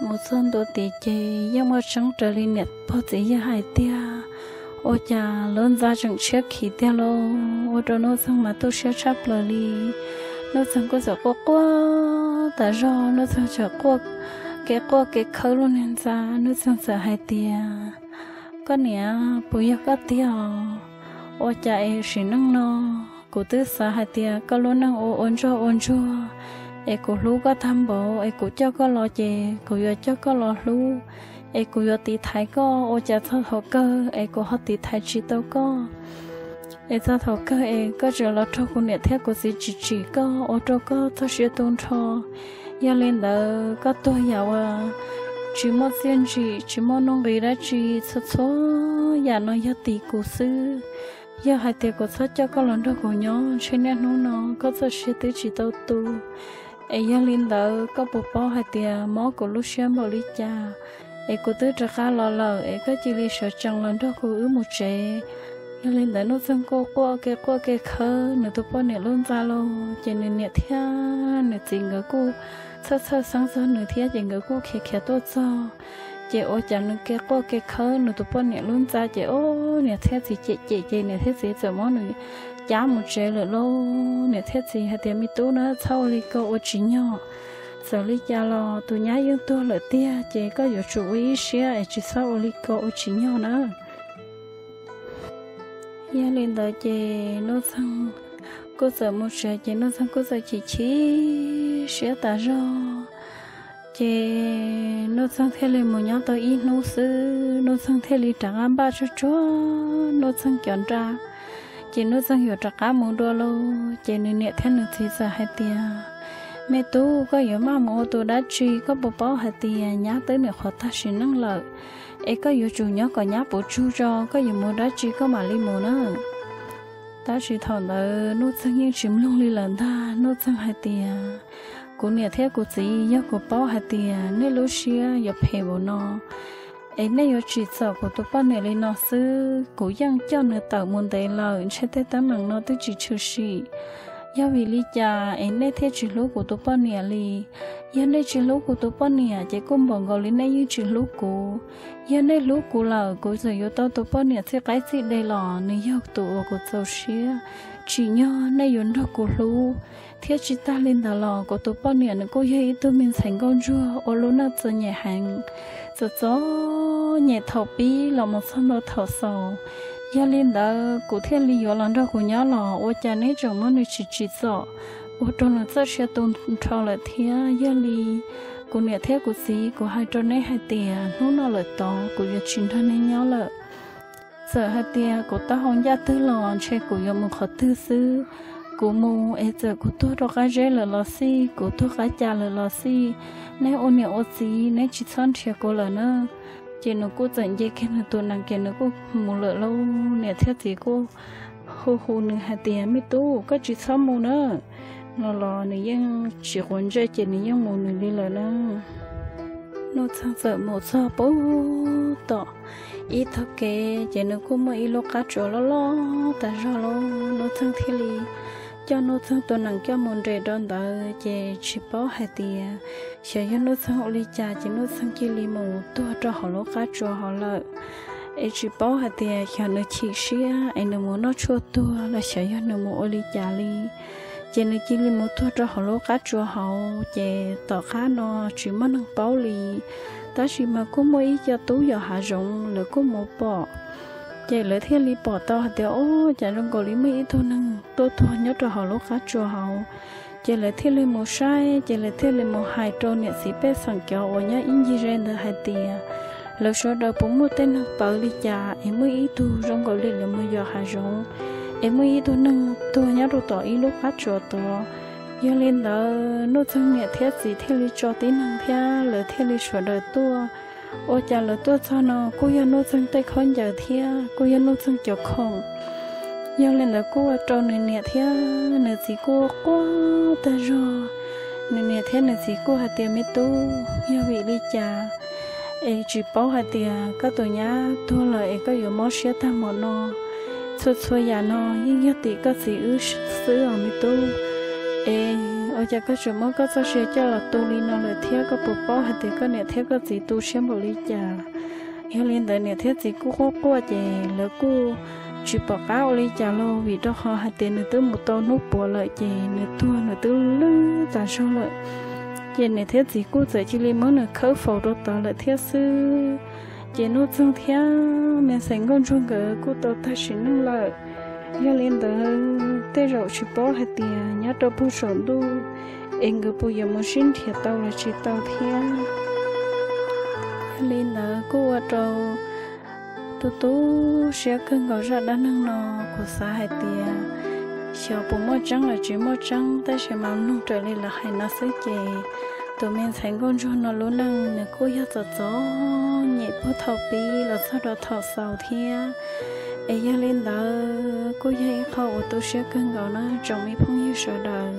Mus txog ntua tid ces yeej muaj tseeb raws li niam pog txiv yawg hais tiag, ua cas lub ntxa tseem tshiab khiv tiag lauj, ua rau Nuj Txeeg mas tu siab tshaj plaws li. Nuj Txeeg kuj txawm quaj quaj tas zog, Nuj Txeeg txawm quaj kev quaj kev khawb lub niag ntxa, Nuj Txeeg txawm hais tias, Koj niam, puas yog koj tiag? Ua cas es sim neej no kuv twb xav hais tias koj lub neej ua ua ntsoj ua ntsuag, es kuv hlub koj tag npaum, es kuv coj koj los ces kuv yuav coj koj los hlub, es kuv yuav tiv thaiv koj, ua cas txog thaum kawg es kuv ho tiv thaiv tsis tau koj. Es txog thaum kawg es koj tseem los raug kuv niam thiab kuv txiv tsim tsim koj, ua rau koj txog siab tu nrho. Yog li ntawd koj tuag yam uas tsis muaj txiaj ntsim, tsis muaj nuj nqis dab tsi, txhua txhua yam no yog tim kuv xwb. Yog hais tias kuv txhob coj koj los nrog kuv nyob, ntshe niaj hnub no koj txoj sia twb tsis tau tu. Es yog li ntawd koj puas paub hais tias mob kuv lub siab npaum li cas, es kuv twb rov qab los lawm es koj cia li sawv tsees los nrog kuv wb mus tsev. Yog li ntawd Nuj Txeeg kuj quaj kev quaj kev khawb nws tus poj niam lub ntxa lauj, ces nws niam thiab nws txiv nkawd kuj txhawj txhawj xeeb txog nws thiab ces nkawd kuj khiav khiav tuaj txog. Ces ua cas nws kev quaj kev khawb nws tus poj niam lub ntxa ces ob niam thiab txiv cem cem ces niam thiab txiv txawm muab nws cab mus tsev lawm lauj. Niam thiab txiv hais tias, Me tub na, txhob ua li ko ua tsis nyog. Txawm li cas los tus nyab yeej tuag lawm tiag ces koj yuav tsum ua ib siab es tsis txhob ua li ko ua tsis nyog na. Yog li ntawd ces Nuj Txeeg kuj txawm mus tsev ces Nuj Txeeg kuj txawm chim chim siab tas zog. Ces Nuj Txeeg thiaj li mus nyob tau ib hnub xwb, Nuj Txeeg thiaj li rov qab npaj tsuag tsuag Nuj Txeeg cov nra, ces Nuj Txeeg yuav rov qab mus dua lauj. Ces nws niam thiab nws txiv txawm hais tias, Me tub, koj yuav maj mus ua tus dab tsi? Koj puas paub hais tias nyab twb nyuam qhuav tag sim neej lawm, es koj yuav tsum nyob kom nyab puv tsug tso, koj yuav mus dab tsi koj mam li mus na. Tab sis thaum ntawd Nuj Txeeg yeej tsis mloog li lawm ntag. Nuj Txeeg hais tias, Kuv niam thiab kuv txiv, yog kuv paub hais tias nej lub siab yuav phem npaum no, es nej yuav tsim txom kuv tus poj niam li no xwb, kuv yeej coj nws tawm mus ntev lawm, ntshe tej teeb meem no twb tsis tshwm sim. Yog vim li cas es nej thiaj tsis hlub kuv tus poj niam li? Yog nej tsis hlub kuv tus poj niam ces kuj npaum nkaus li nej yeej tsis hlub kuv. Yog nej hlub kuv lawm, kuv txawm yuav tau tus poj niam txij qaib txij dev los nws yog tus uas kuv txaus siab. Tsim nyog nej yuav nrog kuv hlub. Thiab tsis tag li ntawd los kuv tus poj niam nws kuj yog ib tug me ntxhais nkauj ntsuag ua lub neej txom nyem heev, txom txom nyem thaum pib los mus txog ntua thaum xaus. Yog li ntawd kuv thiaj li yuav los nrog kuv nyob los ua cas neb tseem muab nws tsim tsim txom, ua rau nws txoj sia tu nrho lawm thiab. Yog li kuv niam thiab kuv txiv, kuv hais rau neb hais tias hnub no lawm tod kuv yuav tsis nrog neb nyob lawm. Txawm hais tias kuv taub hau ncaj twg los ntshe kuv yuav mus qhov twg xwb. Kuv mus es txawm kuv tuag rau qab zeb lawm los xij, kuv tuag qab cas lawm los xij, neb ua niam ua txiv neb tsis txhob nrhiav kuv lawm na. Ces nws kuj txawm nce kiag nws tus nees ces nws kuj mus lawm lauj. Niam thiab txiv kuj hu hu nws hais tias, me tub, koj tsis txhob mus na, no los nws yeej tsis quav ntsej ces nws yeej mus nws li lawm na. Nuj Txeeg txawm mus txog pub tom ib tog kev ces nws kuj muaj ib lub qab tsuas loj loj tas zog lauj. Nuj Txeeg thiaj li coj Nuj Txeeg tus nees coj mus nres rau ntawd ces tsis paub hais tias xyov yog Nuj Txeeg ua li cas ces Nuj Txeeg cia li mus tuag rau hauv lub qab tsuas hauv lawm. Es tsis paub hais tias xyov nws chim siab es nws mus noj tshuaj tuag los xyov yog nws mus ua li cas li. Ces nws cia li mus tuag rau hauv lub qab tsuas hauv ces tom qab no tsis muaj neeg paub li. Tab sis mas kuj muaj ib co tub yos hav zoov lawv kuj mus pom. Ces lawv thiaj li pom tau hais tias, o, cas zoo nkaus li muaj ib tug neeg tuaj tuag nyob rau hauv lub qab tsuas hauv. Ces lawv thiaj li mus saib, ces lawv thiaj li mus hais rau niam txiv pej xeem cov uas nyob ib ncig ze ntawd hais tias, lawv sawv daws puas muaj tej neeg paub li cas es muaj ib tug zoo nkaus li lawv mus yos hav zoov, es muaj ib tug neeg tuag nyob rau tom ib lub qab tsuas tod. Yog li ntawd Nuj Txeeg niam thiab txiv thiaj li tso tib neeg thiab lawv thiaj li sawv daws tuaj. Ua cas lawv tuaj txog no kuj yog Nuj Txeeg tej khaub ncaws thiab kuj yog Nuj Txeeg cov khoom. Yog li ntawd kuj ua rau nws niam thiab nws txiv kuj quaj tag zog. Nws niam thiab nws txiv kuj hais tias, me tub, yog vim li cas es tsis paub hais tias koj tus nyab tuag lawm es koj yuav mob siab tag npaum no? Txhua txhua yam no yeej yog tim koj txiv wb xwb os me tub. Es ua cas koj tseem muab koj txoj sia coj los tu li no lawm thiab? Koj puas paub hais tias koj niam thiab koj txiv tu siab npaum li cas? Yog li ntawd niam thiab txiv kuj quaj quaj ces lawv kuj tsis pom qab ua li cas los vim rau qhov hais tias nws twb mus tau hnub puav lawm ces nws tuag nws twb lwj tas zog lawm. Ces niam thiab txiv kuj txawm cia li muab nws khawb faus rau tod lawm thiab xwb. Ces Nuj Txeeg thiab me ntxhais nkauj ntsuag nkawd kuj tau tag sim neej lawm. Yog li ntawd tej zaum tsis paub hais tias nyob rau puag saum ntuj es nkawd puas yuav mus sib nrhiav tau los tsis tau thiab. Yog li ntawd kuj ua rau tu tu siab kawg nkaus zaj dab neeg no. Kuv xav hais tias xyov puas muaj tseeb los tsis muaj tseeb, tab sis mas mloog raws li lawv hais no xwb ces tus me ntxhais nkauj ntsuag no lub neej nws kuj yog txom txom nyem puag thaum pib los txog rau thaum xaus thiab. Es yog li ntawd kuj yog ib qho uas tu siab kawg nkaus na tsoom me phooj ywg sawv daws.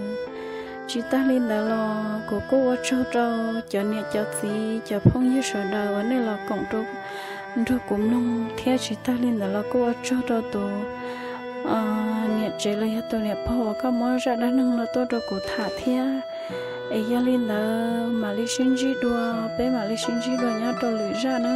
Tsis tag li ntawd los kuv kuj ua tsaug rau cov niam cov txiv cov phooj ywg sawv daws uas nej los koom rau nrog kuv mloog thiab tsis tag li ntawd los kuj ua tsaug rau tus niam tsev los yog tus niam pog uas koj muab zaj dab neeg no tuaj rau kuv tham thiab. Es yog li ntawd mam li sib ntsib dua, peb mam li sib ntsib dua nyob rau lwm zaj na.